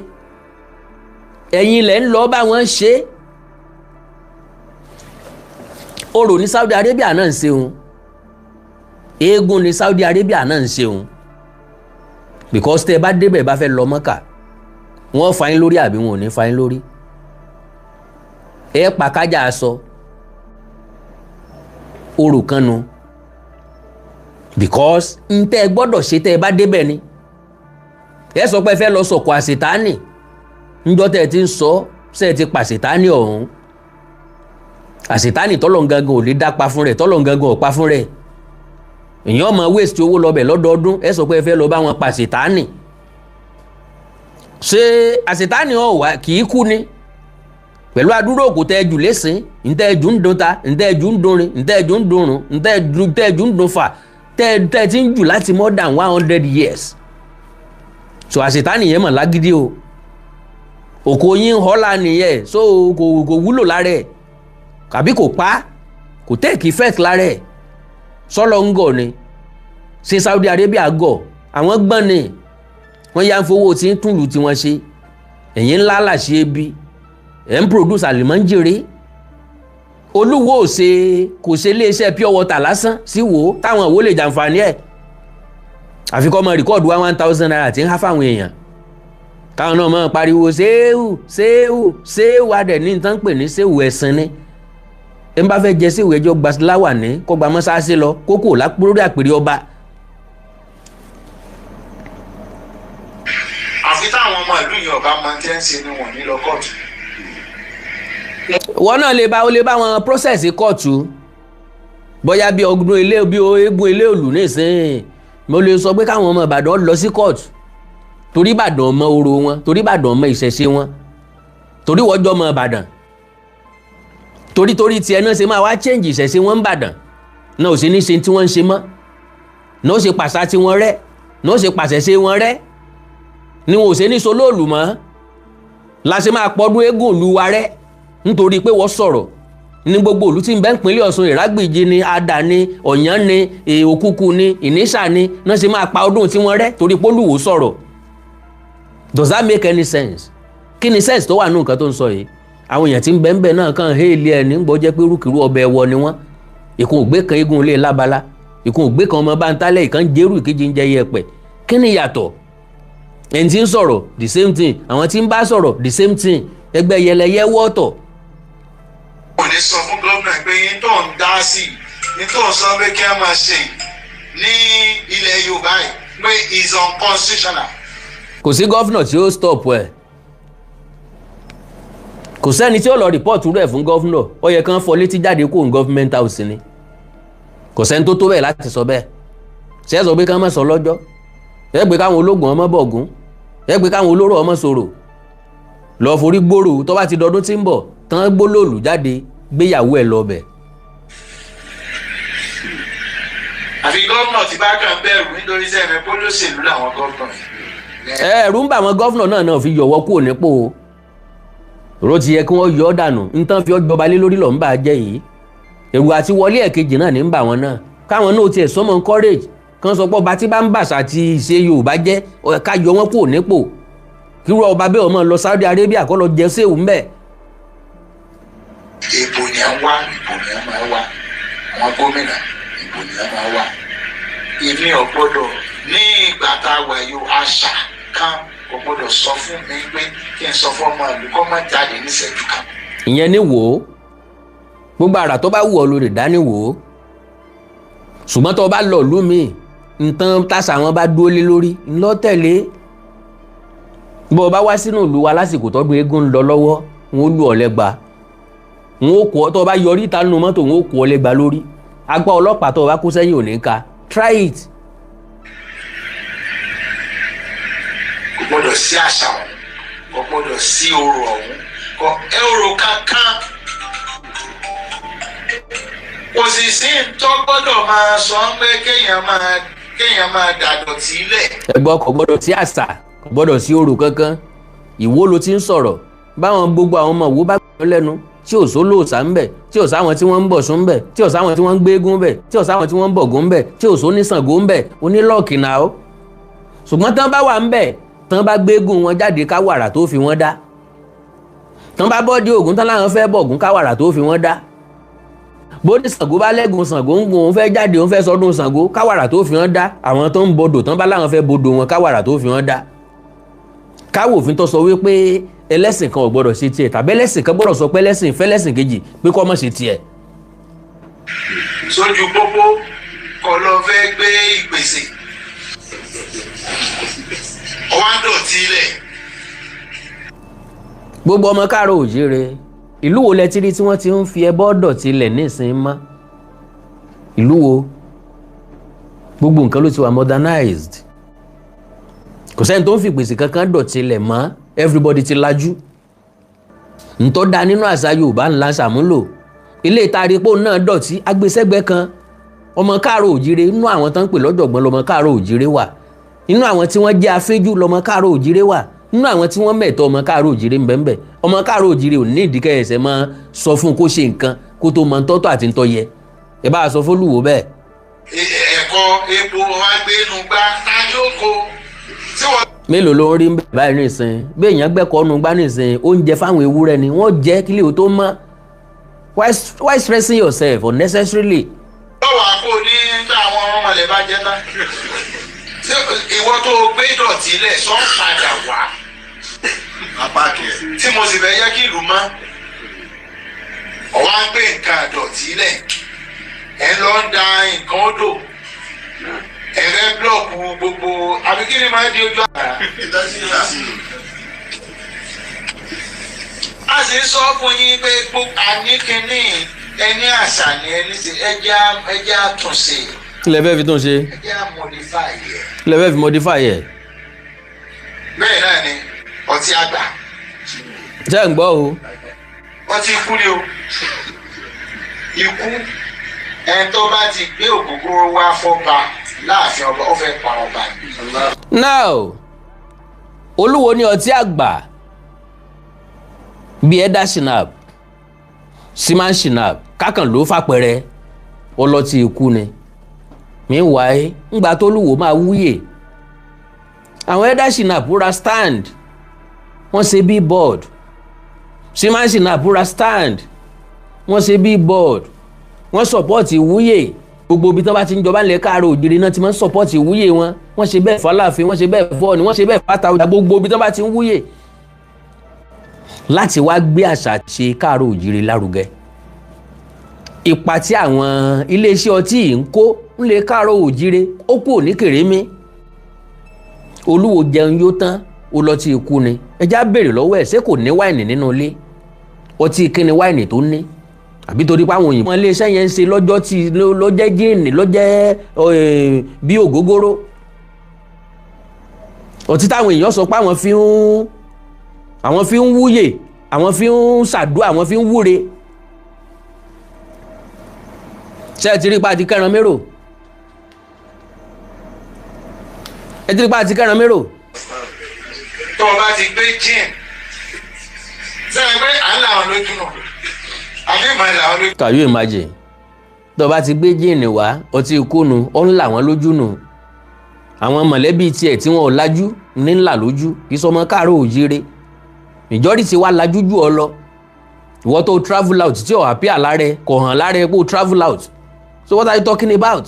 Ẹ̀yin lẹ̀ ń lọ bá wọn ṣe. Orò ní Saudi Arabia náà ń ṣeun, eégún ní Saudi Arabia náà ń ṣeun, because tẹ́ ẹ bá débẹ̀, bá fẹ́ lọ Mọ́kà, wọ́n fa yín lórí àbí wọn ò ní fa yín lórí? Ẹ pa kájà aṣọ orò kan nu, because n tẹ́ ẹ gbọ́dọ̀ ṣe tẹ́ ẹ bá débẹ̀ ni. Ẹ sọ pé ẹ fẹ́ lọ sọ̀kò àṣetánì. Ńjọ́ tẹ́ ẹ ti ń sọ ṣe, ẹ ti pàṣetánì ọ̀hún, àṣetánì tọ́lọ̀ gangan ò lè dá pa fún rẹ̀, tọ́lọ̀ gangan ò pa fún rẹ̀. Èèyàn máa waste owó lọ bẹ̀ lọ́dọọdún. Ẹ sọ pé ẹ fẹ́ lọ bá wọn pàṣetánì. Ṣé àṣetánì ọ̀wà kì í kú ni? Pẹ̀lú adúrò òkú tẹ́ ẹ jù lẹ́sìn, ntẹ́ ẹ jù ń dun ta, ntẹ́ ẹ jù ń dunrin, ntẹ́ ẹ jù ń dunrun, ntẹ́ ẹ jù ń dun fà, tẹ́ ẹ ti ń jù láti more than 100 years. So àṣetánì yẹn mọ̀ lágídí o. Òkò yín họ́lá nìyẹn. So kò wúlò lára ẹ̀, àbí kò pa, kò take effect lára ẹ̀. Sọlọ ń gọ̀ ni? Ṣé Saudi Arabia gọ̀? Àwọn gbọ́n ni wọ́n yá ń fowó tí ń túlù tí wọ́n ṣe. Ẹ̀yìn ńlá làṣẹ ebi ẹ̀ ń produce àlìmọ́njèrè. Olúwo ò ṣe, kò ṣe iléeṣẹ́ pure water lásán sí wo táwọn òwò lè jàǹfààní ẹ̀, àfi kọ́ mọ record wá ₦1,000 tí ń há fáwọn èèyàn, káwọn náà mọ̀ pariwo séwù séwù séwù. Adẹ̀ ní nǹkan pè ní séwù, ẹ̀sìn ni. Ẹ ń bá fẹ́ jẹ séwù, ẹjọ́ gba láwà ní kó gba mọ́sáàsì lọ kókò lórí àpèrè ọba. Àfi táwọn ọmọ ìlú yìí ọba mọ tí ń ṣe ni wọn ní lọ kóòtù. Wọn náà lè bá, ó lè bá wọn process kóòtù, bóyá bí ọdún ilé, bí eégún ilé òlù nísìnyí. Mo lè sọ pé káwọn ọmọ Ìbàdàn lọ sí kóòtù, torí Ìbàdàn ọmọ orò wọn, torí Ìbàdàn ọmọ ìṣẹ̀ṣe wọn, torí wọ́n jọ ọmọ Ìbàdàn, torí tiẹ̀ náà ṣe máa wá change ìṣẹ̀ṣe wọn ń Ìbàdàn náà, ò sí ní ṣe tí wọ́n ń ṣe mọ́ náà, ó ṣe pàṣà tí wọ́n rẹ́ náà, ó ṣe pàṣẹṣe wọn rẹ́ ni wọn ò ṣe ní solóòlù mọ́. La ṣe máa pọ́dún eégún ìlú wa rẹ́ nítorí pé wọ́n sọ̀rọ̀ ní gbogbo ìlú tí ń bẹ ìpínlẹ̀ Ọ̀ṣun? Ìrágbìjì ni, Adà ni, Ọ̀yán ni, Òkúkú ni, Ìníṣà ni náà ṣe máa pa ọdún tí wọ́n rẹ́ torí pólúwò sọ̀rọ̀? Does that make any sense? Kí ni sense tó wà nù nǹkan tó ń sọ yìí? Àwọn èèyàn tí ń bẹ ń bẹ náà kàn héèlì ẹ̀ ní gbọ́ jẹ́ pé rúkìrú ọbẹ̀ ẹ̀wọ̀ ni wọ́n. Ìkun ògbé kan eégún ilé lábala, ìkun ògbé kan ọmọ báńtálẹ̀, ìkan jẹ́rù, ìkejì ń jẹ yẹpẹ̀. Kí ni ìyàtọ̀? Ẹni tí ń sọ̀rọ̀, the same thing. Àwọn tí ń bá sọ̀rọ̀, the same thing. Ẹgbẹ́ yẹlẹyẹ wọ́ọ̀tọ̀. Kò ní sọ fún gómìnà pé yín tó ń dá sí, yín tó ń sọ pé kí ẹ máa ṣe ní ilẹ̀ Yorùbá yìí pé is unconstitutional. Kò sí governor tí ó stop ẹ̀. Kò sẹ́ni tí ó lọ report rẹ̀ fún governor. Ó yẹ kán fọ létí jáde kó ní government house ni. Kò sẹ́ni tó tó bẹ́ẹ̀ láti sọ bẹ́ẹ̀. Ṣe é sọ pé ká má sọ lọ́jọ́ ẹ pé káwọn ológun ọmọ bọ̀gún, ẹ pé káwọn olóró ọmọ sọ̀rọ̀ lọ forí gbòòrò? Tó bá ti dọdún tí ń bọ̀ tán, gbólóòlù jáde, gbéyàwó ẹ lọ bẹ̀. Àfi gómìnà tí bá kàn bẹ̀rù nítorí sẹ́mi pólóṣèlú làwọn gómìnà yìí. Ẹ̀rù ń bà àwọn governor náà fi yọ̀wọ́ kúrò nípò ró ti yẹ kí wọ́n yọ ọ́ dànù. Nǹkan fi ọjọba lé lórí lọ́n bá jẹ́ yìí. Èrò àti wọlé ẹ̀kejì náà ní ń bà wọ́n náà, káwọn náà tiẹ̀ sọmọ encourage kan sọ pé ọba tí bá ń bàṣà àti ìṣe Yorùbá jẹ́, ká yọ wọ́n kúrò nípò, kírú ọba bẹ́ẹ̀ ọmọ lọ Saudi Arabia kọ́ lọ jẹ séwù ńbẹ̀. Ìbò ni à ń wá, ìbò ni à máa wá. Àwọn gómìnà, ìbò ni à máa wá. Èmi ò gbọ́dọ̀ ní ìgbà tá a wà yìí, àṣà kan kò gbọ́dọ̀ sọ fún mi pé kí n sọ fún ọmọ ìlú kó má jáde níṣẹ́jú kan. Ìyẹn ní wò ó, gbogbo àrà tó bá wù ọ́ lórí dání wò ó, ṣùgbọ́n tó o bá lọ ìlú mi, nǹkan tàṣà wọn bá dúró lé lórí ńlọ tẹ̀lé. Bó o bá wá sínú ìlú wa lásìkò tọ́dún eégún ń lọ lọ́wọ́, wọn ó lù ọ́ lẹ́gba, wọn ó kó tó o bá yọrí ìta nínú mọ́tò, wọn ó kó ọ lẹ́gba lórí agbá ọlọ́pàá. Tó o bá kó sẹ́yìn ò ní ka. Try it. Kò gbọ́dọ̀ sí àṣà ọ̀hún, kò gbọ́dọ̀ sí orò ọ̀hún, kò orò kankan, kò sì sí ntọ́ gbọ́dọ̀ máa sọ pé kéèyàn máa dàdọ̀tí lẹ̀. Ẹ̀gbọ́n, kò gbọ́dọ̀ sí àṣà, kò gbọ́dọ̀ sí orò kankan. Ìwó ló ti ń sọ̀rọ̀ báwọn gbogbo àwọn ọmọ ìwó bá gbọ́ lẹ́nu tí ò só lóòsà ń bẹ̀, tí ò sáwọn tí wọ́n ń bọ̀ sún ń bẹ̀, tí ò sáwọn tí wọ́n ń gbégún ń bẹ̀, tí ò sáwọn tí wọ́n ń bọ̀gún ń bẹ̀, tí ò só ní Ṣàngó ń bẹ̀, onílọ́ọ̀kì náà ó. Ṣùgbọ́n tán bá wà ń bẹ̀, tán bá gbégún wọn jáde, káwàrà tó fi wọ́n dá. Tán bá bọ́ọ̀dì Ògún tán láwọn fẹ́ bọ̀gún, káwàrà tó fi wọ́n dá. Bóní Ṣàngó bá lẹ́gùn Ṣàngó ń gun, òun fẹ́ jáde, òun fẹ́ sọdún Ṣàngó, káwàrà tó fi wọ́n dá. Àwọn tó ń bodò, tán bá láwọn fẹ́ bodò wọn, káwàrà tó fi wọ́n dá. Káwò òfin tó sọ wípé ẹlẹ́sìn kan ò gbọ́dọ̀ ṣe tiẹ̀, tàbí ẹlẹ́sìn kan gbọ́dọ̀ sọ pé ẹlẹ́sìn fẹ́lẹ́sìn kejì pé kó má ṣe tiẹ̀. Sójú pópó kọ́ ló fẹ́ gbé ìpèsè ọwọ́ ń dọ̀tí lẹ̀. Gbogbo ọmọ káàró òjíire, ìlú wo lẹ ti rí tí wọ́n ti ń fi ẹbọ dọ̀tí lẹ̀ nísìnyí mọ́? Ìlú wo? Gbogbo nǹkan ló ti wà modernized. Kò sẹ́ni tó ń fi ìpèsè kankan dọ̀tí lẹ̀ mọ́. Everybody ti lajú. Ntọ́ da nínú àṣà Yorùbá ńlá ṣàmúlò. Ilé ìtàrípò náà dọ̀tí agbésẹ́gbẹ́ kan. Ọmọ káàró òjíire, inú àwọn tó ń pè lọ́jọ̀gbọ́n lọmọ káàró òjíire wà, inú àwọn tí wọ́n jẹ́ afínjú lọmọ káàró òjíire wà, nínú àwọn tí wọ́n mẹ̀tọ́ ọmọ káàró òjíire ńbẹ́ńbẹ́. Ọmọ káàró òjíire ò ní ìdíkẹ́ ẹ̀sẹ̀ máa sọ fún un kó ṣe nǹkan kó tó mọ tọ́tọ́ àti ntọ́ yẹ. Ẹ bá a sọ fólúwo bẹ́ẹ̀. Ẹ̀kọ́ epo wa gbé inú gbá ta yóò kó tí wọ́n. Mélòó ló ń rí bẹ́ẹ̀ báyìí nísìn? Bí èèyàn gbẹ́kọ̀ọ́ nu gbá nísìn, oúnjẹ fáwọn ewúrẹ́ ni wọ́n jẹ́ kílẹ̀ ò tó mọ́. Why stressing yourself unnecessarily? Lọ́wọ́ àpò ní nígbà àwọn ọmọlẹ̀ bá jẹ́ tán, ṣé ìwọ tó o gbé dọ̀tí lẹ̀ sọ ń padà wá? Apá kẹ̀. Tí mo sì fẹ́ yẹ kí ìlú mọ́, ọ̀wá ń gbé nǹkan àdọ̀tí lẹ̀, ẹ̀ ń lọ ń da nǹkan odò, ẹ̀ fẹ́ block gbogbo, àbí kí ni máa di ojú àgbàrá? A sì ń sọ fún yín pé gbogbo àníkíní ẹni àṣà ni ẹni ṣe, ẹjẹ́ àtúnṣe. Kí lẹ fẹ́ fi tún ṣe? Ẹjẹ́ à modify ẹ̀. Kí lẹ fẹ́ fi modify ẹ̀? Bẹ́ẹ̀ náà ni ọtí àgbà. Ṣé ń gbọ́ o? Ọtí ikú ni o, ikú. Ẹni tó bá ti gbé ògógóró wá fọ́ba láàfin ọba, ó fẹ́ pa ọba ni. Now, olúwo ní ọtí àgbà bíi ẹ̀dá shinap, siman shinap kákan ló fàpẹrẹ ọlọ́tí ikú ni. Meanwhile, ńgbà tó lúwo máa wúyè, àwọn ẹ̀dá shinap ra stand, wọ́n ṣe billboard. Siman shinap ra stand, wọ́n ṣe billboard, wọ́n support ìwúyè. Gbogbo ibi tí wọ́n bá ti ń jọba nílẹ̀ káàárọ̀ òjìrì náà ti máa ń support ìwúyè wọn. Wọ́n ṣe bẹ́ẹ̀ fọláàfin, wọ́n ṣe bẹ́ẹ̀ fọ́ọ̀nì, wọ́n ṣe bẹ́ẹ̀ fàtàwọ̀dà. Gbogbo ibi tí wọ́n bá ti ń wúyè láti wá gbé àṣà ṣe káàárọ̀ òjìrì lárugẹ. Ipa tí àwọn iléeṣẹ́ ọtí yìí ń kó ńlẹ̀ káàárọ̀ òjìrì, ó kù ní kèrémí. Olúwo jẹun yóò tán, ó lọ tí ikú ni. Ẹjá béèrè lọ́wọ́ ẹ̀, ṣé kò ní wáìnì nínú ilé? Ọtí kíni wáìnì tó ní? Àbí torí pé àwọn òyìnbó iléeṣẹ́ yẹn ń ṣe lọ́jọ́ tí lọ́jẹ́ gin, lọ́jẹ́ bí ògógóró, ọtí táwọn èèyàn sọ pé àwọn fi ń wúyè, àwọn fi ń ṣàdúrà, àwọn fi ń wúre. Ṣé ẹ ti rí pa àti kẹran mérò? Ẹ ti rí pa àti kẹran mérò. Tó o bá ti gbé gin sẹ́yìn pé à ń là wọn lójú nù, àbí ìmọ̀ ẹ̀ là wọn lójú. Can you imagine? Tó o bá ti gbé gin wá, ọtí ikú nu, ó ń là wọ́n lójú nù. Àwọn mọ̀lẹ́bí tiẹ̀ tí wọn ò lajú ní ńlá lójú, kì í sọmọ káàárọ̀ òjíire. Majority wa lajú jù ọ lọ. Ìwọ tó travel out tí ò appear lára ẹ, kò hàn lára ẹ pé o travel out, so what are you talking about?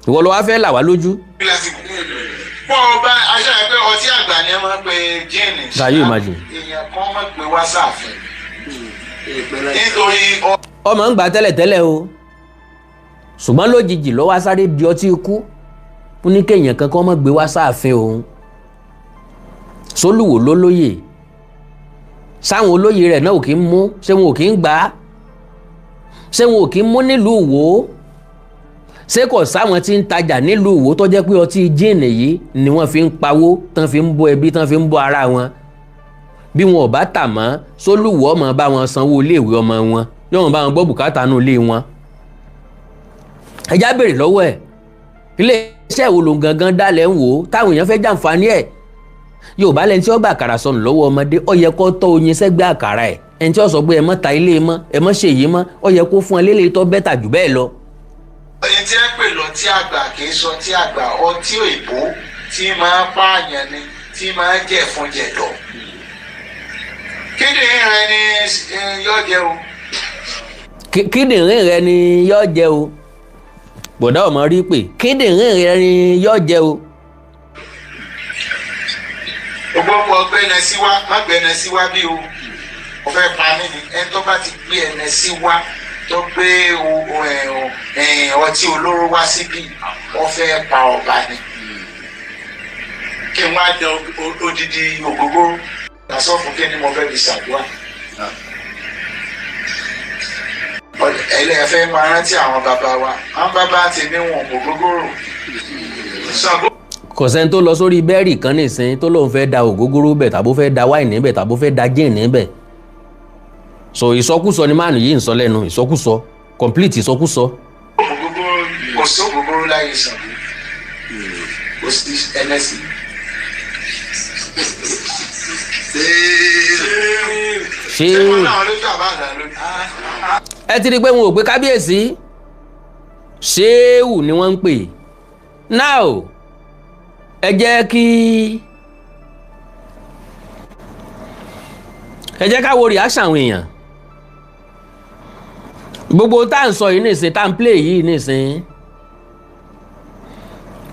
Ìwọ ló wá fẹ́ là wá lójú. Lásìkò pọ̀ ọba aṣọ ẹ pé ọtí àgbà ni ẹ máa ń pe gin. Can you imagine? Èèyàn kan máa ń pe wá sáàfin nítorí Ọmọ ń gbà tẹ́lẹ̀tẹ́lẹ̀ o, ṣùgbọ́n lójijì ló wá sáré di ọtí ikú. Ó ní kéèyàn kankan má gbé wá sáàfin òun. Sólùwò ló lóye, sáwọn olóyè rẹ̀ náà ò kí ń mú? Ṣé wọn ò kí ń gbà á? Ṣé wọn ò kí ń mú nílùú Ìwó? Ṣé kò sáwọn tí ń tajà nílùú Ìwó tó jẹ́ pé ọtí gin yìí ni wọ́n fi ń pawó, tán fi ń bọ́ ẹbí, tán fi ń bọ́ ara wọn? Bí wọn ò bá tà mọ́, sólùwò ọmọ bá wọn sanwó iléèwé ọmọ wọn, yóò wọn bá wọn gbọ́ bùkátà nù ilé wọn? Ẹjá béèrè lọ́wọ́ ẹ̀, ilé iṣẹ́ wo ló ń gangan dálẹ̀ ń wò ó táwọn èèyàn fẹ́ jàǹfààní ẹ̀? Yorùbá lẹni tí ó gbà àkàrà sọnù lọ́wọ́ ọmọdé, ó yẹ kó tọ́ oyin sẹ́gbẹ́ àkàrà ẹ̀. Ẹni tí ó sọ pé ẹ mọ́ ta ilé mọ́, ẹ mọ́ ṣèyí mọ́, ó yẹ kó fún ẹ lélẹ̀ tó better jù bẹ́ẹ̀ lọ. Ẹni tí ẹ pè lọtí àgbà kì í sọ tí àgbà, ọtí òyìnbó tí máa pààyàn ni, tí máa jẹ fún jẹ̀dọ̀. Kíndìnrín rẹ ni yóò jẹ o. Kíndìnrín rẹ ni yóò jẹ o. Bọ̀dá ọmọ rí pé kíndìnrín rẹ ni yóò jẹ o. Gbogbo ọgbẹ́ ẹnẹ sí wá, má gbé ẹnẹ sí wá bí o, o fẹ́ pa mí ni. Ẹni tó bá ti gbé ẹnẹ sí wá, tó gbé ọtí olóró wá síbí, wọ́n fẹ́ pa ọba ni. Kí n wá dẹ odidi ògógóró lásán fún kí ni mo fẹ́ fi ṣàdúrà? Ẹlẹ́fẹ́ máa rántí àwọn bàbá wa, àwọn bàbá tèmi wọn ògógóró. Ṣàngó Kò sẹ́ni tó lọ sórí bẹ́ẹ̀rì kan nìsín tó lóun fẹ́ da ògógóró bẹ̀, tàbó fẹ́ da wáìnì bẹ̀, tàbó fẹ́ da gin bẹ̀. So ìsọkúsọ ni máàlù yìí ń sọ lẹ́nu, ìsọkúsọ, complete ìsọkúsọ. Ògógóró, kò sí ògógóró láyé Ṣàngó, kò sí ẹnẹsì. Ṣé Ṣé wọn náà lójú àbá àdá lójú? Ẹ ti rí i pé wọn ò pé kábíyèsí, ṣéwù ni wọ́n ń pè. Now ẹ jẹ́ ká wo reaction àwọn èèyàn. Gbogbo tá à ń sọ yìí nìsín, tá à ń play yìí nìsín,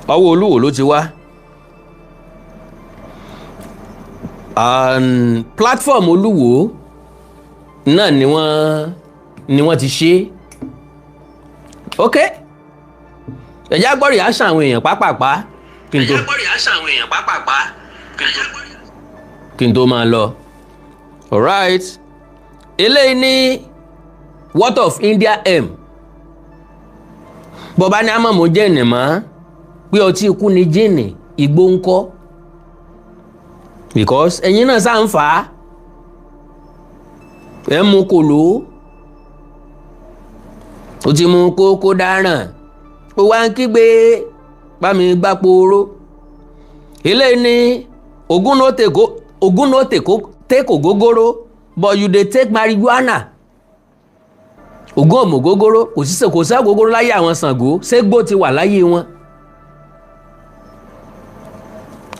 ọwọ́ Olúwo ló ti wá. Platform Olúwo náà ni wọ́n ti ṣe. Ok, ẹ jẹ́ á gbọ́ reaction àwọn èèyàn pápápá kí n tó máa lọ. Alright, eléyìí ní "What of India M?" Bọ́ba ní amọ̀mọ́ gin mọ́, pé ọtí ikú ni gin, igbó ń kọ́? Because ẹ̀yin náà sá ń fà á, ẹ̀ ń mu kòló, ó ti mu kókó dáràn, ó wá ń kígbe bá mi gbáporó. Eléyìí ní "Ogun no take ògógóró, but you dey take marijuana." Ògún ọmọ ògógóró, kò sí, kò sí ògógóró láyé àwọn Ṣàngó. Ṣégbó ti wà láyé wọn?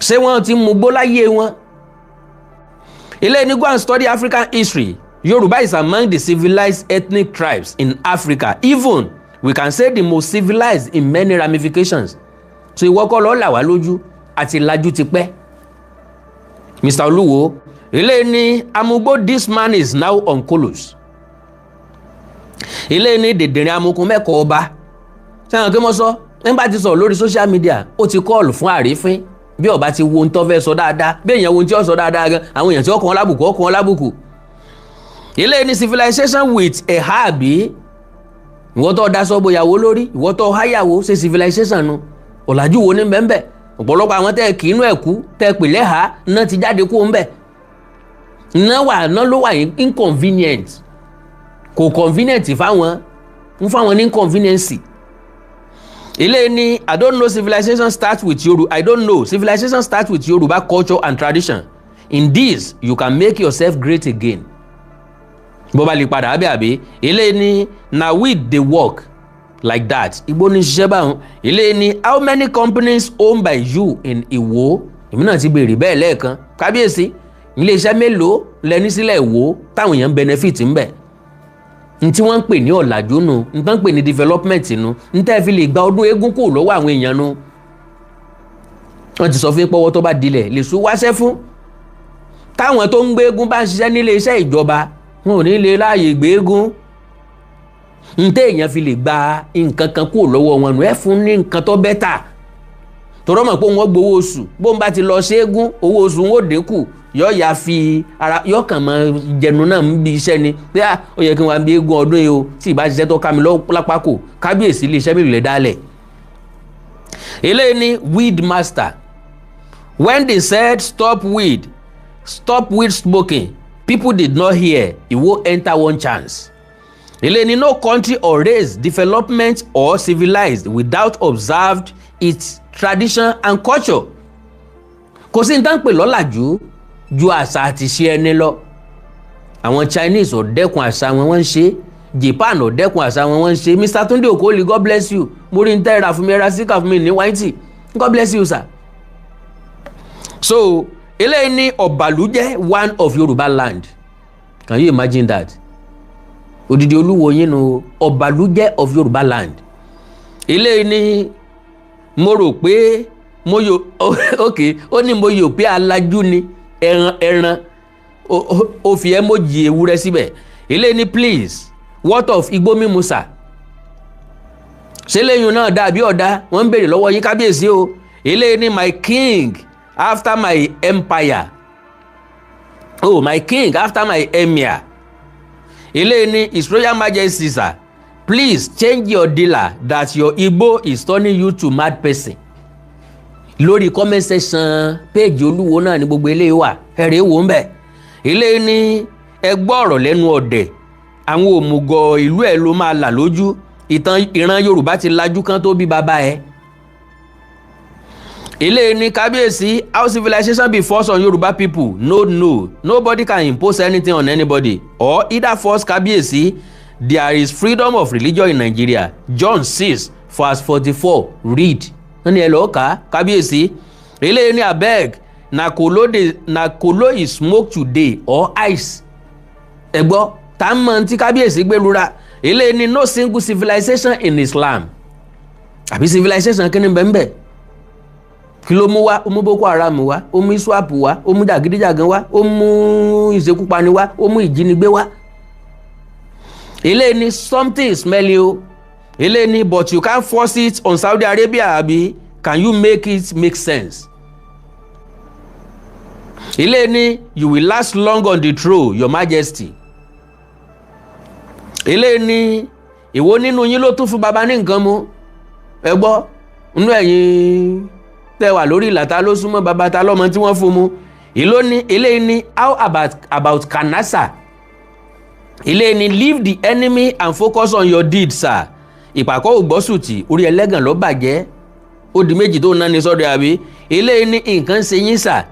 Ṣé wọ́n ti mú gbó láyé wọn? Eléyìí ní "Go and study African history. Yorùbá is among the civilized ethnic tribes in Africa. Even we can say the most civilized in many ramifications." So ìwọ kọ́ lọ́ọ́ là wá lójú, àti lajú ti pẹ́, Mr. Olúwo. Eléyìí ní "Amugbo, this man is now on colos." Eléyìí ní "Dèdèrè amukun mẹ́kọ̀ọ́ ọba." Sẹ́wọ̀n kí mo sọ nígbà tí sọ̀rọ̀ lórí social media, ó ti call fún àrífín. Bí ọba ti wo ohun tó fẹ́ sọ dáadáa, bí èèyàn wo ohun tí ó sọ dáadáa gan, àwọn èèyàn tí ó kàn án lábùkù, ó kàn án lábùkù. Eléyìí ní civilization with ẹ̀há, àbí ìwọ tó daṣọ bòyàwó lórí, ìwọ tó háyàwó, ṣe civilization nu? Ọ̀làjú wo ní bẹ́ẹ̀? Ọ̀pọ̀lọpọ̀ àwọn tẹ́ kì í inú ẹ̀ kú, tẹ́ pè lẹ́hàá náà, ti jáde kó ń bẹ̀ náà wà náà ló wà inconvenient, kò convenient fáwọn, ń fáwọn ní inconvenience. Eléyìí ní I don't know, civilization starts with Yoruba. I don't know, civilization starts with Yoruba culture and tradition. In this you can make yourself great again. Bó bá lè padà ábẹ́ àbí. Eléyìí ní na weed dey work like that. Igbó ní ṣiṣẹ́ báwọn. Eléyìí ní how many companies owned by you in Ìwó? Èmi náà ti béèrè bẹ́ẹ̀ lẹ́ẹ̀kan. Kábíyèsí, iléeṣẹ́ mélòó lẹni sílẹ̀ Ìwó táwọn èèyàn benefit ń bẹ̀? N tí wọ́n ń pè ní ọ̀làjú nu, n tán ń pè ní development nu, n tẹ́ fi lè gba ọdún eégún kò lọ́wọ́ àwọn èèyàn nu. Wọ́n ti sọ fún pọ́wọ́ tó bá dilẹ̀ lè sún wáṣẹ́ fún táwọn tó ń gbé eégún bá ń ṣiṣẹ́ nílé iṣẹ́ ìjọba, wọn ò ní lè láàyè gbé eégún. N tẹ́ èèyàn fi lè gba nǹkan kan kúrò lọ́wọ́ wọn nù, ẹ fún ní nǹkan tó better, tọ́rọ́ mọ̀ pé wọ́n gbowó oṣù. Bó ń bá ti lọ ṣẹ́gun, owó oṣù wọn ò dínkù, yọ ya fi ara yọ kàn mọ jẹnu náà ń bi iṣẹ́ ni pé à ó yẹ kí n wá bí eégún ọdún yìí o, tí ì bá ṣiṣẹ́ tó ká mi lápá kò. Kábíyèsí, ilé iṣẹ́ mélòó lè dálẹ̀? Eléyìí ní weed master. When they said stop weed, stop weed smoking, people did not hear. Ìwó enter one chance. Eléyìí ní no country or race development or civilized without observed its tradition and culture. Kò sí ní tán pè lọ́làjú ju àṣà àti ṣe ẹni lọ. Àwọn Chinese ò dẹ́kun àṣà wọn, wọ́n ń ṣe. Japan ò dẹ́kun àṣà wọn, wọ́n ń ṣe. Mr Tunde Okoli, God bless you. Mo rí n tẹ́ ra fún mi, ra síkà fún mi ní wáìtì. God bless you, sir. So eléyìí ní ọ̀bàlújẹ́ one of Yorùbá land. Can you imagine that? Odidi olúwo yín nu, ọ̀bàlújẹ́ of Yorùbá land. Eléyìí ní mo rò pé mo yò, ok, ó ní mo yò pé alájú ni ẹran ẹran, ó fi emoji ewúrẹ́ síbẹ̀. Eléyìí ní please, what of igbó mímu, sir? Ṣé lẹ́yìn náà dàbí ọ̀dà? Wọ́n ń béèrè lọ́wọ́ yín, kábíyèsí o. Eléyìí ní my king after my empire, oh, my king after my emir. Eléyìí ní His Royal Majesty, sir, please change your dealer, that your igbo is turning you to mad person. Lórí comment section page olúwo náà ní gbogbo eléyìí wà, ẹ̀rẹ̀ wò ń bẹ̀. Eléyìí ní ẹ gbọ́ ọ̀rọ̀ lẹ́nu ọ̀dẹ̀, àwọn òmùgọ̀ ìlú ẹ̀ ló máa là lójú. Ìtàn ìran Yorùbá ti lajú kán tó bí bàbá ẹ̀. Eléyìí ní kábíyèsí, how civilization be forced on Yorùbá people? No, no, nobody can impose anything on anybody or either force kábíyèsí. There is freedom of religion in Nigeria. John 6 verse 44, read. Wọ́n ní ẹ lọ́ọ́ kà á, kábíyèsí. Eléyìí ní abeg, na kolo dey, na kolo is smoke today or ice? Ẹ gbọ́ tá a mọ̀ tí kábíyèsí gbẹlura. Eléyìí ní no single civilization in Islam. Àbí civilization kí ni bẹ́ẹ̀ bẹ́ẹ̀? Kí ló mú wá? Ó mú Boko Haram wá, ó mú ISWAP wá, ó mú jàgídíjàgan wá, ó mú ìṣekúpani wá, ó mú ìjínigbé wá. Eléyìí ní something smelly o. Eléyìí ní but you can't force it on Saudi Arabia, abi? Can you make it make sense? Eléyìí ní you will last long on the throne, Your Majesty. Eléyìí ní èwo nínú yín ló tún fún baba ní nǹkan mu? Ẹ gbọ́, nínú ẹ̀yin tẹ́ wà lórí ìlà, ta ló súnmọ́ baba? Ta lọ́mọ tí wọ́n fún mu? Èló ní? Eléyìí ní how about kanasa? Eléyìí ní leave the enemy and focus on your deed, sir. Ìpàkọ́ ògbọ́sùtì, orí ẹlẹ́gàn ló bàjẹ́, ó di méjì tó náni sọ́dọ̀ àbí. Eléyìí ní nǹkan ṣe yín, sir.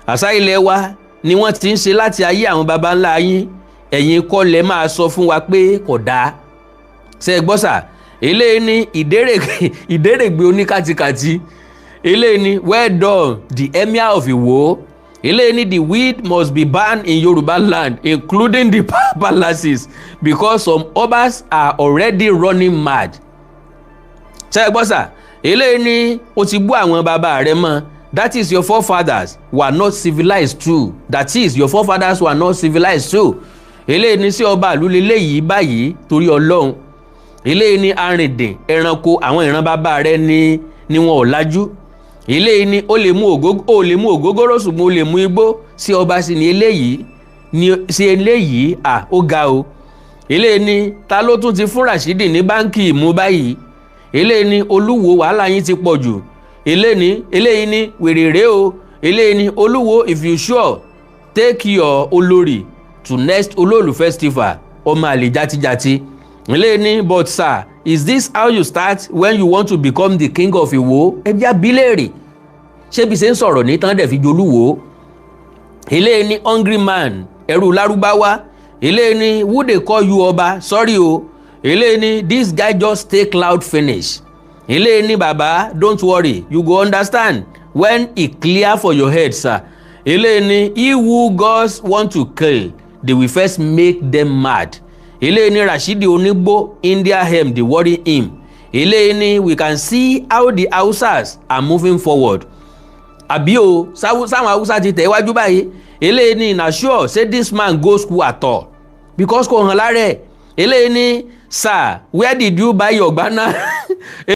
Àṣà ilẹ̀ wa ni wọ́n ti ń ṣe láti ayé àwọn baba ńlá yín. Ẹ̀yin kọ́ lẹ máa sọ fún wa pé kò dáa. Ṣe é gbọ́, sir? Eléyìí ní ìdérègbè oníkàtìkàtì. Eléyìí ní well done, the Emir of Iwo. Eléyìí ní the weed must be banned in Yoruba land, including the palaces, because some obas are already running mad. Ṣe é gbọ́, sir? Eléyìí ní o ti bú àwọn bàbá rẹ mọ́. That is, your forefathers were not civilized too. That is, your forefathers were not civilized too. Eléyìí ní sí ọba àlúlé léyìí báyìí torí Ọlọ́run. Eléyìí ní arìndìn ẹranko, àwọn ìran bàbá rẹ ní wọn ò lajú. Eléyìí ní ó lè mú ògógóró, ṣùgbọ́n ó lè mú igbó sí ọba sí ni eléyìí. Ní ṣe eléyìí à, ó ga o. Eléyìí ni, ta ló tún ti fún Rashidi ní báńkì mú báyìí? Eléyìí ni, Olúwo, wàhálà yín ti pọ̀ jù. Eléyìí ni wèrèrè o. Eléyìí ni, Olúwo, if you sure, take your olórí to next Olóòlù Festival. Ọmọ àlè játijàti. Eléyìí ni, but sir, is this how you start when you want to become the king of Ìwó? Ẹbí abilérè, ṣé bí ṣe ń sọ̀rọ̀ ní tán dẹ̀ fi jolúwo? Eléyìí ni, hungry man, ẹrú lárúbáwá. Eléyìí ni, who dey call you ọba? Sorry o. Eléyìí ni, this guy just take loud finish. Eléyìí ni, baba, don't worry, you go understand when e clear for your head, sir. Eléyìí ni, he who gods want to kill, they will first make them mad. Eléyìí ni, Rashidi onígbó, India hemp dey worry him. Eléyìí ni, we can see how the Hausas are moving forward. Àbí o, sáwọn Haúsá ti tẹ̀ wájú báyìí? Eléyìí ni, na sure say this man go school at all, because kò hàn lára ẹ̀. Eléyìí ni, sir, where did you buy your gbana?